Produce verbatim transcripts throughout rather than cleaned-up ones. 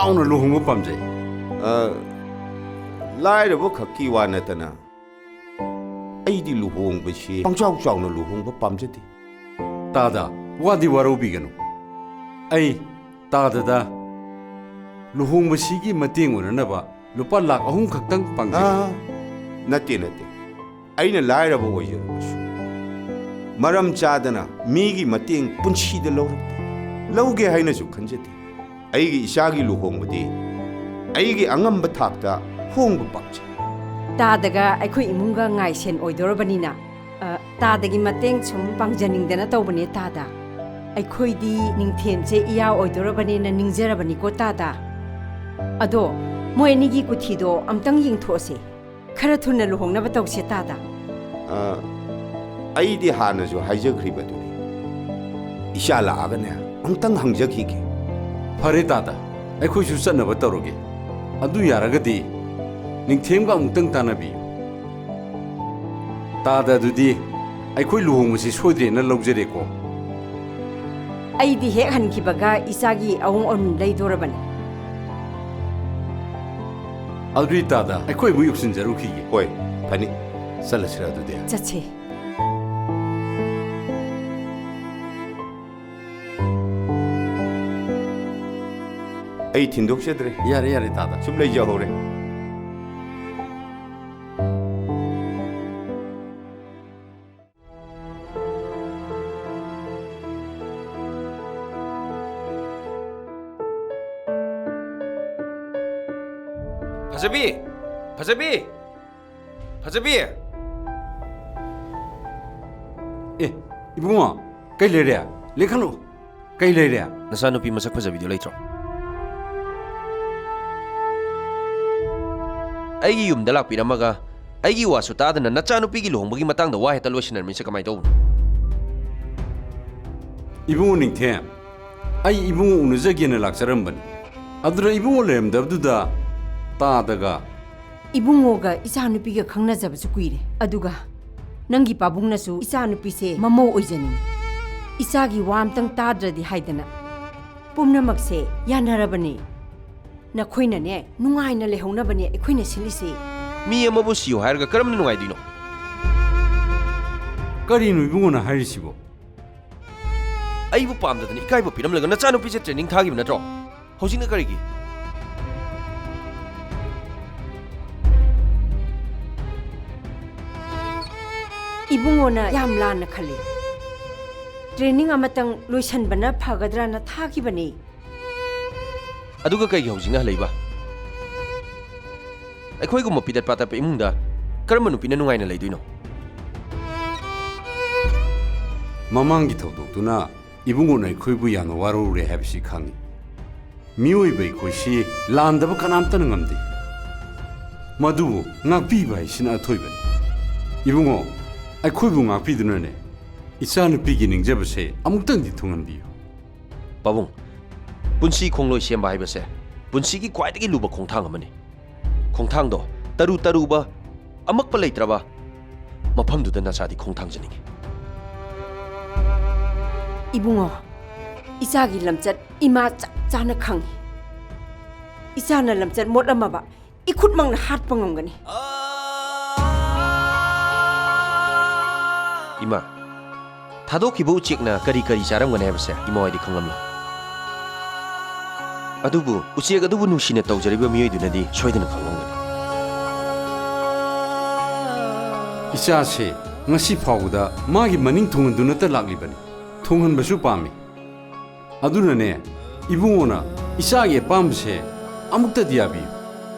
ꯆꯥꯎꯅ ꯂꯨꯍꯣꯡꯕ ꯄꯥꯝꯖꯩ꯫ ꯑ, ꯂꯥꯏꯔꯕ ꯈꯛꯀꯤ ꯋꯥ ꯅꯠꯇꯅ ꯑꯩꯗꯤ ꯂꯨꯍꯣꯡꯕꯁꯤ ꯄꯪꯆꯥꯎ ꯆꯥꯎꯅ ꯂꯨꯍꯣꯡꯕ ꯄꯥꯝꯖꯗꯦ꯫ ꯇꯥꯗ, ꯋꯥꯗꯤ ꯋꯥꯔꯧꯕꯤꯒꯅꯨ꯫ ꯑꯩ ꯇꯥꯗꯗ ꯂꯨꯍꯣꯡꯕꯁꯤꯒꯤ ꯃꯇꯦꯡ ꯑꯣꯏꯅꯅꯕ ꯂꯨꯄꯥ ꯂꯥꯈ ꯑꯍꯨꯝ ꯈꯛꯇꯪ ꯄꯥꯡꯖꯒꯦ꯫ ꯑꯥ, ꯅꯠꯇꯦ, ꯅꯠꯇꯦ꯫ ꯑꯩꯅ ꯂꯥꯏꯔꯕ ꯑꯣꯏꯖꯔꯕꯁꯨ, ꯃꯔꯝ ꯆꯥꯗꯅ ꯃꯤꯒꯤ ꯃꯇꯦꯡ ꯄꯨꯟꯁꯤꯗ ꯂꯧꯔꯛꯇꯦ꯫ ꯂꯧꯒꯦ ꯍꯥꯏꯅꯁꯨ ꯈꯟꯖꯗꯦ꯫ ꯑꯩꯒꯤ ꯏꯆꯥꯒꯤ ꯂꯨꯍꯣꯡꯕꯗꯤ ꯑꯩꯒꯤ ꯑꯉꯝꯕ ꯊꯥꯛꯇ ꯍꯣꯡꯕ ꯄꯥꯝꯖꯩ꯫ ꯇꯥꯗꯒ ꯑꯩꯈꯣꯏ ꯏꯃꯨꯡꯒ ꯉꯥꯏꯁꯦꯟ ꯑꯣꯏꯗꯧꯔꯕꯅꯤꯅ, ꯑ, ꯇꯥꯗꯒꯤ ꯃꯇꯦꯡ ꯁꯨꯝ ꯄꯥꯡꯖꯅꯤꯡꯗꯅ ꯇꯧꯕꯅꯦ ꯇꯥꯗ꯫ ꯑꯩꯈꯣꯏꯗꯤ ꯅꯤꯡꯊꯦꯝꯁꯦ ꯏꯌꯥ ꯑꯣꯏꯗꯧꯔꯕꯅꯦꯅ ꯅꯤꯡꯖꯔꯕꯅꯤꯀꯣ ꯇꯥꯗ꯫ ꯑꯗꯣ ꯃꯣꯏ ꯑꯅꯤꯒꯤ ꯀꯨꯊꯤꯗꯣ ꯑꯝꯇꯪ ꯌꯦꯡꯊꯣꯛꯑꯁꯦ꯫ ꯈꯔ ꯊꯨꯅ ꯂꯨꯍꯣꯡꯅꯕ ꯇꯧꯁꯦ ꯇꯥꯗ꯫ ꯑ, ꯑꯩꯗꯤ ꯍꯥꯟꯅꯁꯨ ꯍꯥꯏꯖꯈ꯭ꯔꯤꯕꯗꯨꯅꯤ꯫ ꯏꯆꯥ ꯂꯥꯛꯑꯒꯅꯦ, ꯑꯃꯨꯛꯇꯪ ꯍꯪꯖꯈꯤꯒꯦ꯫ ꯐꯔꯦ ꯇꯥꯗ, ꯑꯩꯈꯣꯏꯁꯨ ꯆꯠꯅꯕ ꯇꯧꯔꯒꯦ꯫ ꯑꯗꯨ ꯌꯥꯔꯒꯗꯤ ꯅꯤꯡꯊꯦꯝꯒ ꯑꯃꯨꯛꯇꯪ ꯇꯥꯟꯅꯕꯤꯌꯨ꯫ ꯇꯥꯗ, ꯑꯗꯨꯗꯤ ꯑꯩꯈꯣꯏ ꯂꯨꯍꯣꯡꯕꯁꯤ ꯁꯣꯏꯗ꯭ꯔꯦꯅ ꯂꯧꯖꯔꯦꯀꯣ꯫ ꯑꯩꯗꯤ ꯍꯦꯛ ꯍꯟꯈꯤꯕꯒ ꯏꯆꯥꯒꯤ ꯑꯋꯨꯡ ꯑꯋꯨꯟ ꯂꯩꯗꯣꯔꯕꯅꯤ꯫ ꯑꯗꯨꯗꯤ ꯇꯥꯗ, ꯑꯩꯈꯣꯏ ꯑꯃꯨꯛ ꯌꯧꯁꯤꯟꯖꯔꯨꯈꯤꯒꯦ꯫ ꯍꯣꯏ, ꯐꯅꯤ꯫ ꯆꯠꯂꯁꯤꯔ ꯑꯗꯨꯗꯤ? ꯆꯠꯁꯦ꯫ ꯑꯩ ꯊꯤꯟꯗꯣꯛꯆꯗ꯭ꯔꯦ꯫ ꯌꯥꯔꯦ, ꯌꯥꯔꯦ, ꯇꯥꯗ꯫ ꯁꯨꯝ ꯂꯩꯖꯍꯧꯔꯦ꯫ ꯐꯖꯕꯤ! ꯐꯖꯕꯤ! ꯐꯖꯕꯤ! ꯑꯦ, ꯏꯕꯨꯡꯉꯣ, ꯀꯩ ꯂꯩꯔꯦ? ꯂꯦꯡꯈꯠꯂꯨ꯫ ꯀꯩ ꯂꯩꯔꯦ? ꯅꯆꯥꯅꯨꯄꯤ ꯃꯁꯛ ꯐꯖꯕꯤꯗꯨ ꯂꯩꯇ꯭ꯔꯣ? ꯑꯩꯒꯤ ꯌꯨꯝꯗ ꯂꯥꯛꯄꯤꯔꯝꯃꯒ ꯑꯩꯒꯤ ꯋꯥꯁꯨ ꯇꯥꯗꯅ ꯅꯆꯥꯅꯨꯄꯤꯒꯤ ꯂꯨꯍꯣꯡꯕꯒꯤ ꯃꯇꯥꯡꯗ ꯋꯥ ꯍꯦꯛꯇ ꯂꯣꯏꯁꯤꯟꯅꯔꯝꯃꯤꯁꯦ ꯀꯃꯥꯏꯅ ꯇꯧꯕꯅꯣ? ꯏꯕꯨꯡꯉꯣ ꯅꯤꯡꯊꯦꯝ, ꯑꯩ ꯏꯕꯨꯡꯉꯣ ꯎꯅꯖꯒꯦꯅ ꯂꯥꯛꯆꯔꯝꯕꯅꯤ꯫ ꯑꯗꯨꯗ ꯏꯕꯨꯡꯉꯣ ꯂꯩꯔꯝꯗꯕꯗꯨꯗ ꯇꯥꯗꯒ ꯏꯕꯨꯡꯉꯣꯒ ꯏꯆꯥꯅꯨꯄꯤꯒ ꯈꯪꯅꯖꯕꯁꯨ ꯀꯨꯏꯔꯦ꯫ ꯑꯗꯨꯒ ꯅꯪꯒꯤ ꯄꯥꯕꯨꯡꯅꯁꯨ ꯏꯆꯥꯅꯨꯄꯤꯁꯦ ꯃꯃꯧ ꯑꯣꯏꯖꯅꯤꯡꯉꯤ꯫ ꯏꯆꯥꯒꯤ ꯋꯥ ꯑꯝꯇꯪ ꯇꯥꯗ꯭ꯔꯗꯤ ꯍꯥꯏꯗꯅ ꯄꯨꯝꯅꯃꯛꯁꯦ ꯌꯥꯅꯔꯕꯅꯦ꯫ ꯅꯈꯣꯏꯅꯅꯦ, ꯅꯨꯡꯉꯥꯏꯅ ꯂꯩꯍꯧꯅꯕꯅꯦ ꯑꯩꯈꯣꯏꯅ ꯁꯤꯜꯂꯤꯁꯦ꯫ ꯃꯤ ꯑꯃꯕꯨ ꯁꯤꯌꯨ ꯍꯥꯏꯔꯒ ꯀꯔꯝꯅ ꯅꯨꯡꯉꯥꯏꯗꯣꯏꯅꯣ? ꯀꯔꯤꯅꯣ ꯏꯕꯨꯡꯉꯣꯅ ꯍꯥꯏꯔꯤꯁꯤꯕꯣ? ꯑꯩꯕꯨ ꯄꯥꯝꯗꯗꯅ ꯏꯀꯥꯏꯕ ꯄꯤꯔꯝꯂꯒ ꯅꯆꯥꯅꯨꯄꯤꯁꯦ training ꯊꯥꯈꯤꯕ ꯅꯠꯇ꯭ꯔꯣ? ꯍꯧꯖꯤꯛꯅ ꯀꯔꯤꯒꯤ? ꯏꯕꯨꯡꯉꯣꯅ ꯌꯥꯝ ꯂꯥꯟꯅ ꯈꯜꯂꯤ꯫ Training ꯑꯃꯇꯪ ꯂꯣꯏꯁꯟꯕꯅ ꯐꯒꯗ꯭ꯔꯅ ꯊꯥꯈꯤꯕꯅꯤ꯫ ꯑꯗꯨꯒ ꯀꯩꯒꯤ ꯍꯧꯖꯤꯛꯅ ꯍꯜꯂꯛꯏꯕ? ꯑꯩꯈꯣꯏꯒꯨꯝꯕ ꯄꯤꯗꯠ ꯄꯥꯇꯠꯄ ꯏꯃꯨꯡꯗ ꯀꯔꯝꯕ ꯅꯨꯄꯤꯅ ꯅꯨꯡꯉꯥꯏꯅ ꯂꯩꯗꯣꯏꯅꯣ? ꯃꯃꯥꯡꯒꯤ ꯊꯧꯗꯣꯛꯇꯨꯅ ꯏꯕꯨꯡꯉꯣꯅ ꯑꯩꯈꯣꯏꯕꯨ ꯌꯥꯝꯅ ꯋꯥꯔꯧꯔꯦ ꯍꯥꯏꯕꯁꯤ ꯈꯪꯏ꯫ ꯃꯤꯑꯣꯏꯕ ꯑꯩꯈꯣꯏꯁꯤ ꯂꯥꯟꯗꯕ ꯀꯅꯥꯝꯇꯅ ꯉꯝꯗꯦ꯫ ꯃꯗꯨꯕꯨ ꯉꯥꯛꯄꯤꯕ ꯍꯥꯏꯁꯤꯅ ꯑꯊꯣꯏꯕꯅꯤ꯫ ꯏꯕꯨꯡꯉꯣ, ꯑꯩꯈꯣꯏꯕꯨ ꯉꯥꯛꯄꯤꯗꯨꯅꯅꯦ, ꯏꯆꯥꯅꯨꯄꯤꯒꯤ ꯅꯤꯡꯖꯕꯁꯦ ꯑꯃꯨꯛꯇꯪꯗꯤ ꯊꯨꯡꯍꯟꯕꯤꯌꯨ꯫ ꯄꯥꯕꯨꯡ, ꯄꯨꯟꯁꯤ ꯈꯣꯡꯂꯣꯏ ꯁꯦꯝꯕ ꯍꯥꯏꯕꯁꯦ ꯄꯨꯟꯁꯤꯒꯤ ꯈ꯭ꯋꯥꯏꯗꯒꯤ ꯂꯨꯕ ꯈꯣꯡꯊꯥꯡ ꯑꯃꯅꯤ꯫ ꯈꯣꯡꯊꯥꯡꯗꯣ ꯇꯔꯨ ꯇꯔꯨꯕ, ꯑꯃꯛꯄ ꯂꯩꯇ꯭ꯔꯕ ꯃꯐꯝꯗꯨꯗ ꯅꯆꯥꯗꯤ ꯈꯣꯡꯊꯥꯡꯖꯅꯤꯡꯉꯤ꯫ ꯏꯕꯨꯡꯉꯣ, ꯏꯆꯥꯒꯤ ꯂꯝꯆꯠ ꯏꯃꯥ ꯆꯞ ꯆꯥꯅ ꯈꯪꯏ꯫ ꯏꯆꯥꯅ ꯂꯝꯆꯠ ꯃꯣꯠꯂꯝꯃꯕ ꯏꯈꯨꯠꯃꯛꯅ ꯍꯥꯠꯄ ꯉꯝꯒꯅꯤ꯫ ꯏꯃꯥ, ꯊꯥꯗꯣꯛꯈꯤꯕ ꯎꯆꯦꯛꯅ ꯀꯔꯤ ꯀꯔꯤ ꯆꯥꯔꯝꯒꯅꯤ ꯍꯥꯏꯕꯁꯦ ꯏꯃꯥ ꯍꯣꯏꯗꯤ ꯈꯪꯂꯝꯂꯣꯏ꯫ ꯑꯗꯨꯕꯨ ꯎꯆꯦꯛ ꯑꯗꯨꯕꯨ ꯅꯨꯡꯁꯤꯅ ꯇꯧꯖꯔꯤꯕ ꯃꯤꯑꯣꯏꯗꯨꯅꯗꯤ ꯁꯣꯏꯗꯅ ꯈꯪꯂꯝꯒꯅꯤ꯫ ꯏꯆꯥꯁꯦ ꯉꯁꯤ ꯐꯥꯎꯕꯗ ꯃꯥꯒꯤ ꯃꯅꯤꯡ ꯊꯨꯡꯍꯟꯗꯨꯅꯇ ꯂꯥꯛꯂꯤꯕꯅꯤ꯫ ꯊꯨꯡꯍꯟꯕꯁꯨ ꯄꯥꯝꯃꯤ꯫ ꯑꯗꯨꯅꯅꯦ, ꯏꯕꯨꯡꯉꯣꯅ ꯏꯆꯥꯒꯤ ꯑꯄꯥꯝꯕꯁꯦ ꯑꯃꯨꯛꯇꯗꯤ ꯌꯥꯕꯤꯌꯨ꯫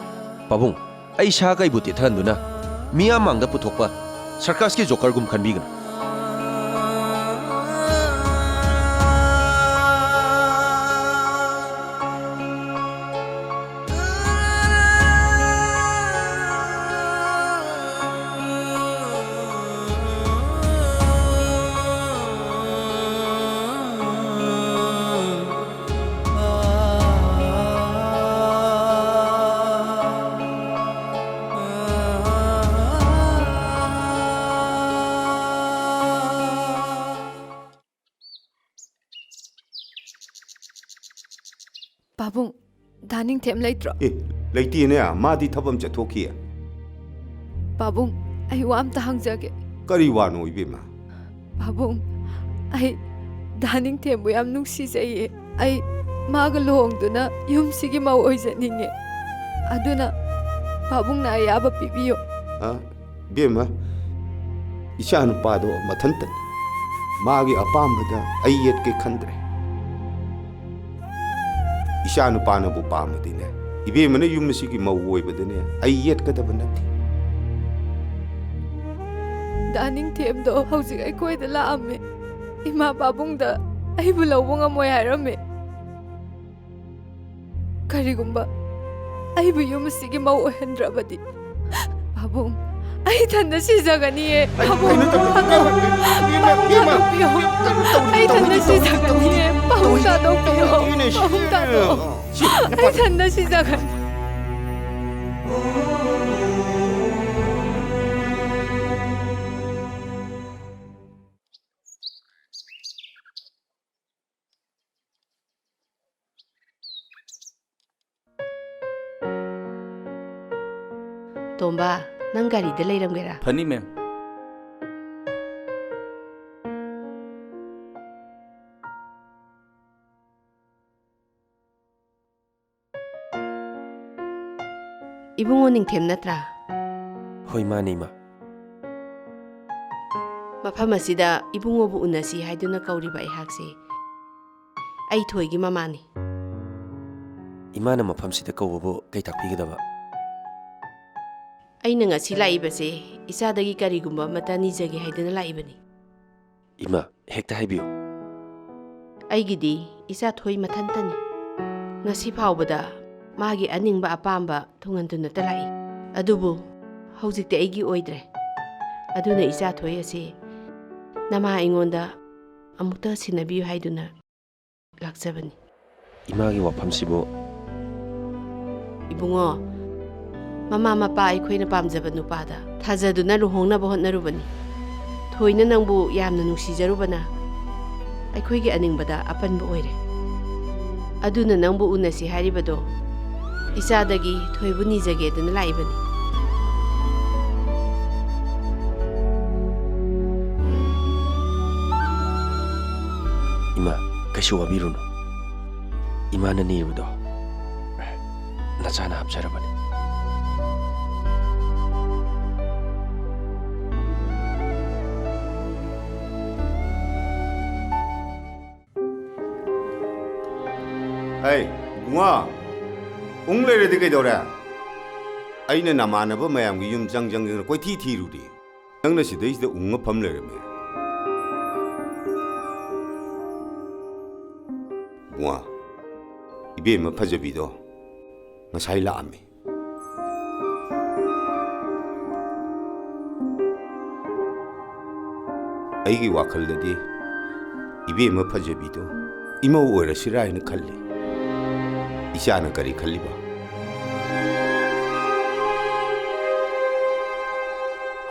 ꯄꯥꯕꯨꯡ, ꯑꯩ ꯁꯥ ꯀꯩꯕꯨ ꯇꯦꯊꯍꯟꯗꯨꯅ ꯃꯤꯌꯥꯝ ꯃꯥꯡꯗ ꯄꯨꯊꯣꯛꯄ circusꯀꯤ jokerꯒꯨꯝ ꯈꯟꯕꯤꯒꯅꯨ꯫ ꯄꯥꯕꯨꯡ, ꯗꯥ ꯅꯤꯡꯊꯦꯝ ꯂꯩꯇ꯭ꯔꯣ? ꯑꯦ, ꯂꯩꯇꯦꯅꯦ, ꯃꯥꯗꯤ ꯊꯕꯛ ꯑꯃ ꯆꯠꯊꯣꯛꯈꯤ꯫ ꯄꯥꯕꯨꯡ, ꯑꯩ ꯋꯥ ꯑꯝꯇ ꯍꯪꯖꯒꯦ꯫ ꯀꯔꯤ ꯋꯥꯅꯣ ꯏꯕꯦꯝꯃ? ꯄꯥꯕꯨꯡ, ꯑꯩ ꯗꯥ ꯅꯤꯡꯊꯦꯝꯕꯨ ꯌꯥꯝ ꯅꯨꯡꯁꯤꯖꯩꯌꯦ꯫ ꯑꯩ ꯃꯥꯒ ꯂꯨꯍꯣꯡꯗꯨꯅ ꯌꯨꯝꯁꯤꯒꯤ ꯃꯧ ꯑꯣꯏꯖꯅꯤꯡꯉꯦ꯫ ꯑꯗꯨꯅ ꯄꯥꯕꯨꯡꯅ ꯑꯌꯥꯕ ꯄꯤꯕꯤꯌꯨ꯫ ꯑ, ꯏꯕꯦꯝꯃ, ꯏꯆꯥ ꯅꯨꯄꯥꯗꯣ ꯃꯊꯟꯇꯅꯤ꯫ ꯃꯥꯒꯤ ꯑꯄꯥꯝꯕꯗ ꯑꯩ ꯌꯦꯠꯀꯦ ꯈꯟꯗ꯭ꯔꯦ꯫ ꯏꯆꯥ ꯅꯨꯄꯥꯅꯕꯨ ꯄꯥꯝꯃꯗꯤꯅꯦ, ꯏꯕꯦꯝꯃꯅ ꯌꯨꯝ ꯑꯁꯤꯒꯤ ꯃꯧ ꯑꯣꯏꯕꯗꯅꯦ, ꯑꯩ ꯌꯦꯠꯀꯗꯕ ꯅꯠꯇꯦ꯫ ꯗꯥ ꯅꯤꯡꯊꯦꯝꯗꯣ ꯍꯧꯖꯤꯛ ꯑꯩꯈꯣꯏꯗ ꯂꯥꯛꯑꯝꯃꯦ꯫ ꯏꯃꯥ ꯄꯥꯕꯨꯡꯗ ꯑꯩꯕꯨ ꯂꯧꯕ ꯉꯝꯃꯣꯏ ꯍꯥꯏꯔꯝꯃꯦ꯫ ꯀꯔꯤꯒꯨꯝꯕ ꯑꯩꯕꯨ ꯌꯨꯝ ꯑꯁꯤꯒꯤ ꯃꯧ ꯑꯣꯏꯍꯟꯗ꯭ꯔꯕꯗꯤ, ꯄꯥꯕꯨꯡ, ꯑꯩ ꯏꯊꯟꯗ ꯁꯤꯖꯒꯅꯤꯌꯦ꯫ ꯄꯥꯕꯨꯡ, ꯀꯩꯅꯣ ꯇꯧꯔꯤꯗꯣ? ꯄꯥꯕꯨꯡ, ꯏꯕꯦꯝꯃ, ꯄꯥꯕꯨꯡ ꯏꯕꯦꯝꯃ, ꯊꯥꯗꯣꯛꯄꯤꯌꯣ꯫ ꯇꯧꯔꯤ, ꯇꯧꯔꯤ, ꯑꯩ ꯏꯊꯟꯗ ꯇꯧꯔꯤ, ꯁꯤꯖꯒꯅꯤꯌꯦ꯫ ꯇꯧꯔꯤ, ꯄꯥꯕꯨꯡ, ꯇꯧꯔꯤ, ꯊꯥꯗꯣꯛꯄꯤꯌꯣ꯫ ꯇꯧꯔꯤꯅꯦ, ꯁꯤ꯫ ꯄꯥꯕꯨꯡ, ꯊꯥꯗꯣꯛꯑꯣ꯫ ꯁꯤ, ꯑꯩ ꯏꯊꯟꯗ ꯁꯤꯖꯒꯅꯤ꯫ ꯇꯣꯝꯕ, ꯅꯪ ꯒꯥꯔꯤꯗ ꯂꯩꯔꯝꯒꯦꯔꯥ? ꯐꯅꯤ, ꯃꯦꯝ꯫ ꯏꯕꯨꯡꯉꯣ ꯅꯤꯡꯊꯦꯝ ꯅꯠꯇ꯭ꯔꯥ? ꯍꯣꯏ, ꯃꯥꯅꯤ, ꯏꯃꯥ꯫ ꯃꯐꯝ ꯑꯁꯤꯗ ꯏꯕꯨꯡꯉꯣꯕꯨ ꯎꯅꯁꯤ ꯍꯥꯏꯗꯨꯅ ꯀꯧꯔꯤꯕ ꯑꯩꯍꯥꯛꯁꯦ ꯑꯩ ꯊꯣꯏꯒꯤ ꯃꯃꯥꯅꯤ꯫ ꯏꯃꯥꯅ ꯃꯐꯝꯁꯤꯗ ꯀꯧꯕꯕꯨ ꯀꯩ ꯇꯥꯛꯄꯤꯒꯗꯕ? ꯑꯩꯅ ꯉꯁꯤ ꯂꯥꯛꯏꯕꯁꯦ ꯏꯆꯥꯗꯒꯤ ꯀꯔꯤꯒꯨꯝꯕ ꯑꯃꯠꯇ ꯅꯤꯖꯒꯦ ꯍꯥꯏꯗꯨꯅ ꯂꯥꯛꯏꯕꯅꯤ꯫ ꯏꯃꯥ, ꯍꯦꯛꯇ ꯍꯥꯏꯕꯤꯌꯨ꯫ ꯑꯩꯒꯤꯗꯤ ꯏꯆꯥ ꯊꯣꯏ ꯃꯊꯟꯇꯅꯤ꯫ ꯉꯁꯤ ꯐꯥꯎꯕꯗ ꯃꯥꯒꯤ ꯑꯅꯤꯡꯕ ꯑꯄꯥꯝꯕ ꯊꯨꯡꯍꯟꯗꯨꯅꯇ ꯂꯥꯛꯏ꯫ ꯑꯗꯨꯕꯨ ꯍꯧꯖꯤꯛꯇꯤ ꯑꯩꯒꯤ ꯑꯣꯏꯗ꯭ꯔꯦ꯫ ꯑꯗꯨꯅ ꯏꯆꯥ ꯊꯣꯏ ꯑꯁꯤ ꯅꯃꯥ ꯑꯩꯉꯣꯟꯗ ꯑꯃꯨꯛꯇ ꯁꯤꯟꯅꯕꯤꯌꯨ ꯍꯥꯏꯗꯨꯅ ꯂꯥꯛꯆꯕꯅꯤ꯫ ꯏꯃꯥꯒꯤ ꯋꯥꯐꯝꯁꯤꯕꯨ? ꯏꯕꯨꯡꯉꯣ, ꯃꯃꯥ ꯃꯄꯥ ꯑꯩꯈꯣꯏꯅ ꯄꯥꯝꯖꯕ ꯅꯨꯄꯥꯗ ꯊꯥꯖꯗꯨꯅ ꯂꯨꯍꯣꯡꯅꯕ ꯍꯣꯠꯅꯔꯨꯕꯅꯤ꯫ ꯊꯣꯏꯅ ꯅꯪꯕꯨ ꯌꯥꯝꯅ ꯅꯨꯡꯁꯤꯖꯔꯨꯕꯅ ꯑꯩꯈꯣꯏꯒꯤ ꯑꯅꯤꯡꯕꯗ ꯑꯄꯟꯕ ꯑꯣꯏꯔꯦ꯫ ꯑꯗꯨꯅ ꯅꯪꯕꯨ ꯎꯅꯁꯤ ꯍꯥꯏꯔꯤꯕꯗꯣ ꯏꯆꯥꯗꯒꯤ ꯊꯣꯏꯕꯨ ꯅꯤꯖꯒꯦꯗꯅ ꯂꯥꯛꯏꯕꯅꯤ꯫ ꯏꯃꯥ, ꯀꯩꯁꯨ ꯋꯥꯕꯤꯔꯨꯅꯨ꯫ ꯏꯃꯥꯅ ꯅꯤꯔꯨꯕꯗꯣ ꯅꯆꯥꯅ ꯍꯥꯞꯆꯔꯕꯅꯤ꯫ ꯑꯩ, ꯏꯕꯨꯡꯉꯣ, ꯎꯪ ꯂꯩꯔꯗꯤ ꯀꯩꯗꯧꯔꯦ? ꯑꯩꯅ ꯅꯃꯥꯟꯅꯕ ꯃꯌꯥꯝꯒꯤ ꯌꯨꯝ ꯆꯪ ꯆꯪꯗꯅ ꯀꯣꯏꯊꯤ ꯊꯤꯔꯨꯔꯦ꯫ ꯅꯪꯅ ꯁꯤꯗꯩꯁꯤꯗ ꯎꯪꯉ ꯐꯝ ꯂꯩꯔꯝꯃꯦ꯫ ꯏꯕꯨꯡꯉꯣ, ꯏꯕꯦꯝꯃ ꯐꯖꯕꯤꯗꯣ ꯉꯁꯥꯏ ꯂꯥꯛꯑꯝꯃꯤ꯫ ꯑꯩꯒꯤ ꯋꯥꯈꯜꯗꯗꯤ ꯏꯕꯦꯝꯃ ꯐꯖꯕꯤꯗꯣ ꯏꯃꯧ ꯑꯣꯏꯔꯁꯤꯔꯥ ꯍꯥꯏꯅ ꯈꯜꯂꯤ꯫ ꯏꯆꯥꯅ ꯀꯔꯤ ꯈꯜꯂꯤꯕ?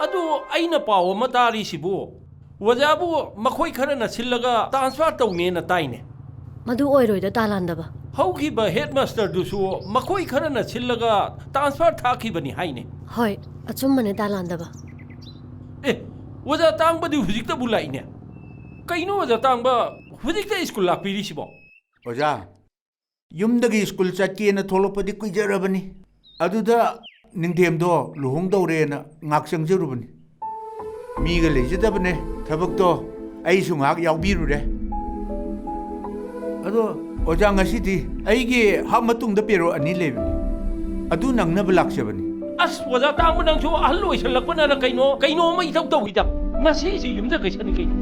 ꯑꯗꯨ ꯑꯩꯅ ꯄꯥꯎ ꯑꯃ ꯇꯥꯔꯤꯁꯤꯕꯨ, ꯑꯣꯖꯥꯕꯨ ꯃꯈꯣꯏ ꯈꯔꯅ ꯁꯤꯜꯂꯒ transfer ꯇꯧꯅꯦꯅ ꯇꯥꯏꯅꯦ꯫ ꯃꯗꯨ ꯑꯣꯏꯔꯣꯏꯗ, ꯇꯥꯂꯥꯟꯗꯕ꯫ ꯍꯧꯈꯤꯕ headmasterꯗꯨꯁꯨ ꯃꯈꯣꯏ ꯈꯔꯅ ꯁꯤꯜꯂꯒ transfer ꯊꯥꯈꯤꯕꯅꯤ ꯍꯥꯏꯅꯦ꯫ ꯍꯣꯏ, ꯑꯆꯨꯝꯕꯅꯦ, ꯇꯥꯂꯥꯟꯗꯕ꯫ ꯑꯦ, ꯑꯣꯖꯥ ꯇꯥꯡꯕꯗꯤ ꯍꯧꯖꯤꯛꯇꯕꯨ ꯂꯥꯛꯏꯅꯦ꯫ ꯀꯩꯅꯣ ꯑꯣꯖꯥ ꯇꯥꯡꯕ ꯍꯧꯖꯤꯛꯇ ꯁ꯭ꯀꯨꯜ ꯂꯥꯛꯄꯤꯔꯤꯁꯤꯕꯣ? ꯑꯣꯖꯥ, ꯌꯨꯝꯗꯒꯤ ꯁ꯭ꯀꯨꯜ ꯆꯠꯀꯦꯅ ꯊꯣꯛꯂꯛꯄꯗꯤ ꯀꯨꯏꯖꯔꯕꯅꯤ꯫ ꯑꯗꯨꯗ ꯅꯤꯡꯊꯦꯝꯗꯣ ꯂꯨꯍꯣꯡꯗꯧꯔꯦꯅ ꯉꯥꯛ ꯆꯪꯖꯔꯨꯕꯅꯤ꯫ ꯃꯤꯒ ꯂꯩꯖꯗꯕꯅꯦ ꯊꯕꯛꯇꯣ, ꯑꯩꯁꯨ ꯉꯥꯏꯍꯥꯛ ꯌꯥꯎꯕꯤꯔꯨꯔꯦ꯫ ꯑꯗꯣ ꯑꯣꯖꯥ, ꯉꯁꯤꯗꯤ ꯑꯩꯒꯤ ꯍꯥꯞ ꯃꯇꯨꯡꯗ ꯄꯦꯔꯣꯠ ꯑꯅꯤ ꯂꯩꯕꯅꯤ, ꯑꯗꯨ ꯅꯪꯅꯕ ꯂꯥꯛꯆꯕꯅꯤ꯫ ꯑꯁ, ꯑꯣꯖꯥ ꯇꯥꯡꯕ, ꯅꯪꯁꯨ ꯑꯍꯜ ꯑꯣꯏꯁꯜꯂꯛꯄꯅꯔ ꯀꯩꯅꯣ, ꯀꯩꯅꯣ ꯑꯃ ꯏꯇꯧ ꯇꯧꯏꯗ꯫ ꯉꯁꯤꯁꯤ ꯌꯨꯝꯖꯀꯩꯁꯅꯤ ꯀꯩꯅꯣ꯫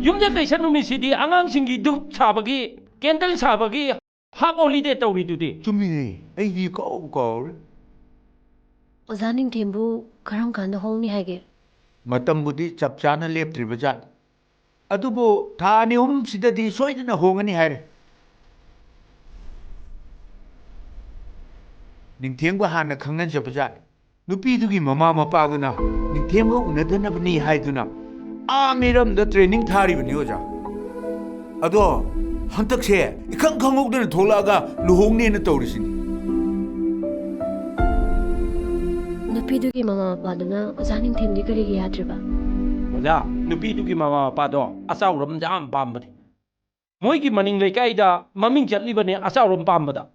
ꯌꯨꯝꯖꯀꯩꯁ ꯅꯨꯃꯤꯠꯁꯤꯗꯤ ꯑꯉꯥꯡꯁꯤꯡꯒꯤ ꯙꯨꯞ ꯁꯥꯕꯒꯤ, candle ꯁꯥꯕꯒꯤ half holiday ꯇꯧꯔꯤꯗꯨꯗꯤ꯫ ꯆꯨꯝꯃꯤꯅꯦ, ꯑꯩꯗꯤ ꯀꯥꯎꯕꯨ ꯀꯥꯎꯔꯦ꯫ ꯑꯣꯖꯥ ꯅꯤꯡꯊꯦꯝꯕꯨ ꯀꯔꯝ ꯀꯥꯟꯗ ꯍꯣꯡꯅꯤ ꯍꯥꯏꯒꯦ? ꯃꯇꯝꯕꯨꯗꯤ ꯆꯞ ꯆꯥꯅ ꯂꯦꯞꯇ꯭ꯔꯤꯕꯖꯥꯠꯅꯤ꯫ ꯑꯗꯨꯕꯨ ꯊꯥ ꯑꯅꯤ ꯑꯍꯨꯝꯁꯤꯗꯗꯤ ꯁꯣꯏꯗꯅ ꯍꯣꯡꯉꯅꯤ ꯍꯥꯏꯔꯦ꯫ ꯅꯤꯡꯊꯦꯝꯒ ꯍꯥꯟꯅ ꯈꯪꯅꯖꯕꯖꯥꯠꯅꯤ꯫ ꯅꯨꯄꯤꯗꯨꯒꯤ ꯃꯃꯥ ꯃꯄꯥꯗꯨꯅ ꯅꯤꯡꯊꯦꯝꯒ ꯎꯅꯗꯅꯕꯅꯤ ꯍꯥꯏꯗꯨꯅ ꯑꯥ ꯃꯤꯔꯝꯗ training ꯊꯥꯔꯤꯕꯅꯤ, ꯑꯣꯖꯥ꯫ ꯑꯗꯣ ꯍꯟꯗꯛꯁꯦ ꯏꯈꯪ ꯈꯪꯍꯧꯗꯅ ꯊꯣꯛꯂꯛꯑꯒ ꯂꯨꯍꯣꯡꯅꯦꯅ ꯇꯧꯔꯤꯁꯤꯅꯤ꯫ ꯅꯨꯄꯤꯗꯨꯒꯤ ꯃꯃꯥ ꯃꯄꯥꯗꯨꯅ ꯑꯣꯖꯥ ꯅꯤꯡꯊꯦꯝꯗꯤ ꯀꯔꯤꯒꯤ ꯌꯥꯗ꯭ꯔꯤꯕ? ꯑꯣꯖꯥ, ꯅꯨꯄꯤꯗꯨꯒꯤ ꯃꯃꯥ ꯃꯄꯥꯗꯣ ꯑꯆꯥꯎꯔꯝ ꯌꯥꯝ ꯄꯥꯝꯕꯅꯤ꯫ ꯃꯣꯏꯒꯤ ꯃꯅꯤꯡ ꯂꯩꯀꯥꯏꯗ ꯃꯃꯤꯡ ꯆꯠꯂꯤꯕꯅꯦ ꯑꯆꯥꯎꯔꯝ ꯄꯥꯝꯕꯗ꯫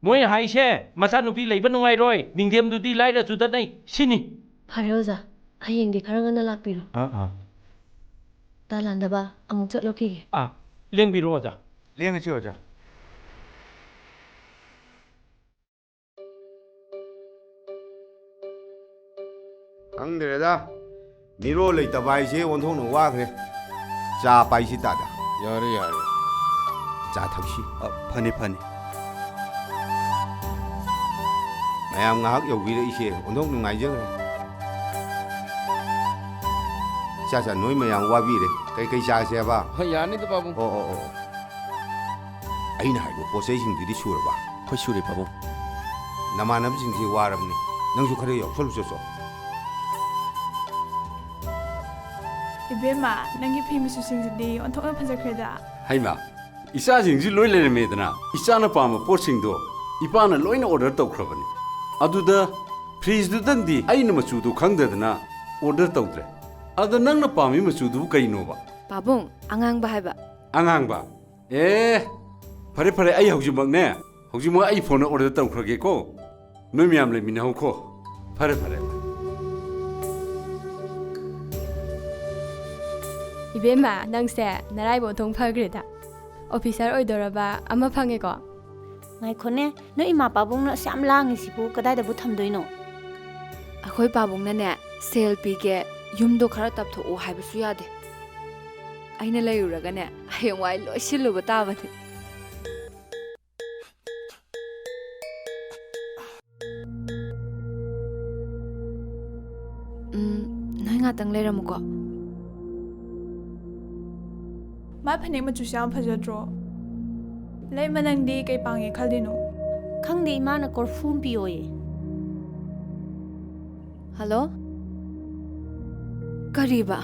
ꯃꯣꯏꯅ ꯍꯥꯏꯁꯦ, "ꯃꯆꯥꯅꯨꯄꯤ ꯂꯩꯕ ꯅꯨꯡꯉꯥꯏꯔꯣꯏ, ꯅꯤꯡꯊꯦꯝꯗꯨꯗꯤ ꯂꯥꯏꯔ ꯆꯨꯗꯠꯅꯩ" ꯁꯤꯅꯤ꯫ ꯐꯔꯦ ꯑꯣꯖꯥ, ꯍꯌꯦꯡꯗꯤ ꯈꯔ ꯉꯟꯅ ꯂꯥꯛꯄꯤꯔꯣ꯫ ꯑꯥ, ꯑꯥ꯫ ꯇꯥ ꯂꯥꯟꯗꯕ, ꯑꯃꯨꯛ ꯆꯠꯂꯨꯈꯤꯒꯦ꯫ ꯑꯥ, ꯂꯦꯡꯕꯤꯔꯣ ꯑꯣꯖꯥ꯫ ꯂꯦꯡꯉꯁꯤ ꯑꯣꯖꯥ꯫ ꯈꯪꯗ꯭ꯔꯦꯗ, ꯃꯤꯔꯣꯜ ꯂꯩꯇꯕ ꯍꯥꯏꯁꯦ ꯑꯣꯟꯊꯣꯛꯅ ꯋꯥꯈ꯭ꯔꯦ꯫ ꯆꯥ ꯄꯥꯏꯁꯤ ꯇꯥꯗ꯫ ꯌꯥꯔꯦ, ꯌꯥꯔꯦ꯫ ꯆꯥ ꯊꯛꯁꯤ꯫ ꯑ, ꯐꯅꯤ, ꯐꯅꯤ꯫ ꯃꯌꯥꯝ ꯉꯥꯏꯍꯥꯛ ꯌꯧꯕꯤꯔꯛꯏꯁꯦ ꯑꯣꯟꯊꯣꯛ ꯅꯨꯡꯉꯥꯏꯖꯈ꯭ꯔꯦ꯫ ꯆꯥ, ꯆꯥ, ꯅꯣꯏ ꯃꯌꯥꯝ ꯋꯥꯕꯤꯔꯦ꯫ ꯀꯩ ꯀꯩ ꯆꯥꯁꯦꯕ? ꯍꯣꯏ, ꯌꯥꯅꯤꯗ, ꯄꯥꯕꯨꯡ꯫ ꯑꯣ, ꯑꯣ, ꯑꯣ, ꯑꯣ꯫ ꯑꯩꯅ ꯍꯥꯏꯕ ꯄꯣꯠ ꯆꯩꯁꯤꯡꯗꯨꯗꯤ ꯁꯨꯔꯕ? ꯍꯣꯏ, ꯁꯨꯔꯦ, ꯄꯥꯕꯨꯡ꯫ ꯅꯃꯥꯟꯅꯕꯁꯤꯡꯁꯦ ꯋꯥꯔꯕꯅꯤ, ꯅꯪꯁꯨ ꯈꯔ ꯌꯥꯎꯁꯜꯂꯨ ꯆꯠꯁꯣ꯫ ꯏꯕꯦꯝꯃ, ꯅꯪꯒꯤ ꯐꯤ ꯃꯆꯨꯁꯤꯡꯁꯤꯗꯤ ꯑꯣꯟꯊꯣꯛꯅ ꯐꯖꯈ꯭ꯔꯦꯗ꯫ ꯍꯩꯃꯥ, ꯏꯆꯥꯁꯤꯡꯁꯤ ꯂꯣꯏ ꯂꯩꯔꯝꯃꯦꯗꯅ꯫ ꯏꯆꯥꯅ ꯄꯥꯝꯕ ꯄꯣꯠꯁꯤꯡꯗꯣ ꯏꯄꯥꯅ ꯂꯣꯏꯅ order ꯇꯧꯈ꯭ꯔꯕꯅꯤ꯫ ꯑꯗꯨꯗ fridgeꯗꯨꯗꯪꯗꯤ ꯑꯩꯅ ꯃꯆꯨꯗꯣ ꯈꯪꯗꯗꯅ order ꯇꯧꯗ꯭ꯔꯦ꯫ ꯑꯗꯣ ꯅꯪꯅ ꯄꯥꯝꯃꯤ ꯃꯆꯨꯗꯨꯕꯨ ꯀꯩꯅꯣꯕ? ꯄꯥꯕꯨꯡ, ꯑꯉꯥꯡꯕ ꯍꯥꯏꯕ꯫ ꯑꯉꯥꯡꯕ? ꯑꯦ, ꯐꯔꯦ, ꯐꯔꯦ, ꯑꯩ ꯍꯧꯖꯤꯛꯃꯛꯅꯦ, ꯍꯧꯖꯤꯛꯃꯛ ꯑꯩ phoneꯗ order ꯇꯧꯈ꯭ꯔꯒꯦꯀꯣ꯫ ꯅꯣꯏ ꯃꯌꯥꯝ ꯂꯩꯃꯤꯟꯅꯍꯧꯈꯣ꯫ ꯐꯔꯦ, ꯐꯔꯦ꯫ ꯏꯕꯦꯝꯃ, ꯅꯪꯁꯦ ꯅꯔꯥꯏꯕꯛ ꯑꯣꯟꯊꯣꯛ ꯐꯈ꯭ꯔꯦꯗ꯫ Officer ꯑꯣꯏꯗꯧꯔꯕ ꯑꯃ ꯐꯪꯉꯦꯀꯣ꯫ ꯉꯥꯏꯈꯣꯅꯦ, ꯅꯣꯏ ꯏꯃꯥ ꯄꯥꯕꯨꯡꯅ ꯑꯁꯨꯛ ꯌꯥꯝ ꯂꯥꯡꯉꯤꯁꯤꯕꯨ ꯀꯗꯥꯏꯗꯕꯨ ꯊꯝꯗꯣꯏꯅꯣ? ꯑꯩꯈꯣꯏ ꯄꯥꯕꯨꯡꯅꯅꯦ, ꯁꯦꯜ ꯄꯤꯒꯦ, ꯌꯨꯝꯗꯣ ꯈꯔ ꯇꯞꯊꯣꯛꯎ ꯍꯥꯏꯕꯁꯨ ꯌꯥꯗꯦ꯫ ꯑꯩꯅ ꯂꯩꯔꯨꯔꯒꯅꯦ, ꯍꯌꯦꯡꯋꯥꯏ ꯂꯣꯏ ꯁꯤꯜꯂꯨꯕ ꯇꯥꯕꯅꯤ꯫ ꯎꯝ, ꯅꯣꯏ ꯉꯥꯛꯇꯪ ꯂꯩꯔꯝꯃꯨꯀꯣ꯫ ꯃꯥꯏ ꯐꯅꯦꯛ ꯃꯆꯨꯁꯦ ꯌꯥꯝ ꯐꯖꯗ꯭ꯔꯣ? ꯂꯩꯃ, ꯅꯪꯗꯤ ꯀꯩ ꯄꯥꯡꯉꯦ ꯈꯜꯂꯤꯅꯣ? ꯈꯪꯗꯦ, ꯏꯃꯥꯅ ꯀꯣꯔꯐꯨ ꯑꯃ ꯄꯤꯌꯣꯌꯦ꯫ ꯍꯜꯂꯣ? ꯀꯔꯤꯕ?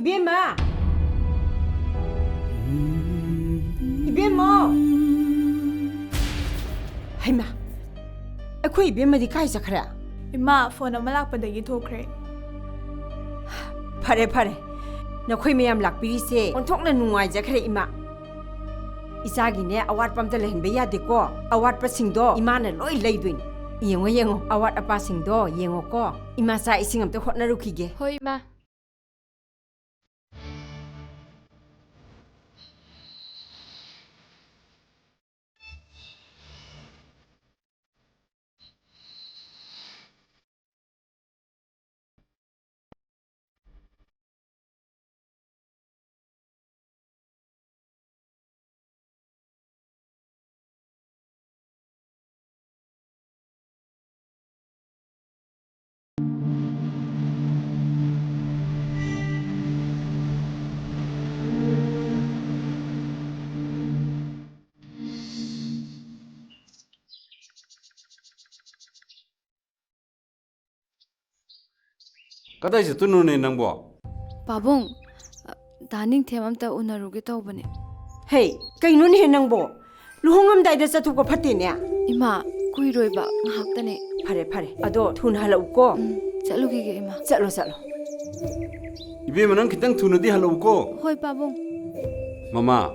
ꯏꯕꯦꯝꯃ! ꯏꯕꯦꯝꯃ! ꯍꯩꯃꯥ! ꯑꯩꯈꯣꯏ ꯏꯕꯦꯝꯃꯗꯤ ꯀꯥꯏ ꯆꯠꯈ꯭ꯔꯦ? ꯏꯃꯥ, ꯐꯣꯟ ꯑꯃ ꯂꯥꯛꯄꯗꯒꯤ ꯊꯣꯛꯈ꯭ꯔꯦ꯫ ꯐꯔꯦ, ꯐꯔꯦ꯫ ꯅꯈꯣꯏ ꯃꯌꯥꯝ ꯂꯥꯛꯄꯤꯔꯤꯁꯦ ꯑꯣꯟꯊꯣꯛꯅ ꯅꯨꯡꯉꯥꯏꯖꯈ꯭ꯔꯦ, ꯏꯃꯥ꯫ ꯏꯆꯥꯒꯤꯅꯦ, ꯑꯋꯥꯠꯄ ꯑꯝꯇ ꯂꯩꯍꯟꯕ ꯌꯥꯗꯦꯀꯣ꯫ ꯑꯋꯥꯠꯄꯁꯤꯡꯗꯣ ꯏꯃꯥꯅ ꯂꯣꯏ ꯂꯩꯗꯣꯏꯅꯤ꯫ ꯌꯦꯡꯉꯣ, ꯌꯦꯡꯉꯣ, ꯑꯋꯥꯠ ꯑꯄꯥꯁꯤꯡꯗꯣ ꯌꯦꯡꯉꯣꯀꯣ꯫ ꯏꯃꯥ ꯆꯥꯛ ꯏꯁꯤꯡ ꯑꯝꯇ ꯍꯣꯠꯅꯔꯨꯈꯤꯒꯦ꯫ ꯍꯣꯏ, ꯏꯃꯥ꯫ ꯀꯗꯥꯏ ꯆꯠꯇꯣꯏꯅꯣꯅꯦ ꯅꯪꯕꯣ? ꯄꯥꯕꯨꯡ, ꯑ, ꯗꯥ ꯅꯤꯡꯊꯦꯝ ꯑꯝꯇ ꯎꯅꯔꯨꯒꯦ ꯇꯧꯕꯅꯦ꯫ ꯍꯦ, ꯀꯩꯅꯣꯅꯦꯍꯦ ꯅꯪꯕꯣ? ꯂꯨꯍꯣꯡꯉꯝꯗꯥꯏꯗ ꯆꯠꯊꯣꯛꯄ ꯐꯠꯇꯦꯅꯦ꯫ ꯏꯃꯥ, ꯀꯨꯏꯔꯣꯏꯕ, ꯉꯥꯏꯍꯥꯛꯇꯅꯦ꯫ ꯐꯔꯦ, ꯐꯔꯦ꯫ ꯑꯗꯣ ꯊꯨꯅ ꯍꯜꯂꯛꯎꯀꯣ꯫ ꯎꯝ, ꯆꯠꯂꯨꯈꯤꯒꯦ, ꯏꯃꯥ꯫ ꯆꯠꯂꯣ, ꯆꯠꯂꯣ꯫ ꯏꯕꯦꯝꯃ, ꯅꯪ ꯈꯤꯇꯪ ꯊꯨꯅꯗꯤ ꯍꯜꯂꯛꯎꯀꯣ꯫ ꯍꯣꯏ, ꯄꯥꯕꯨꯡ꯫ ꯃꯃꯥ,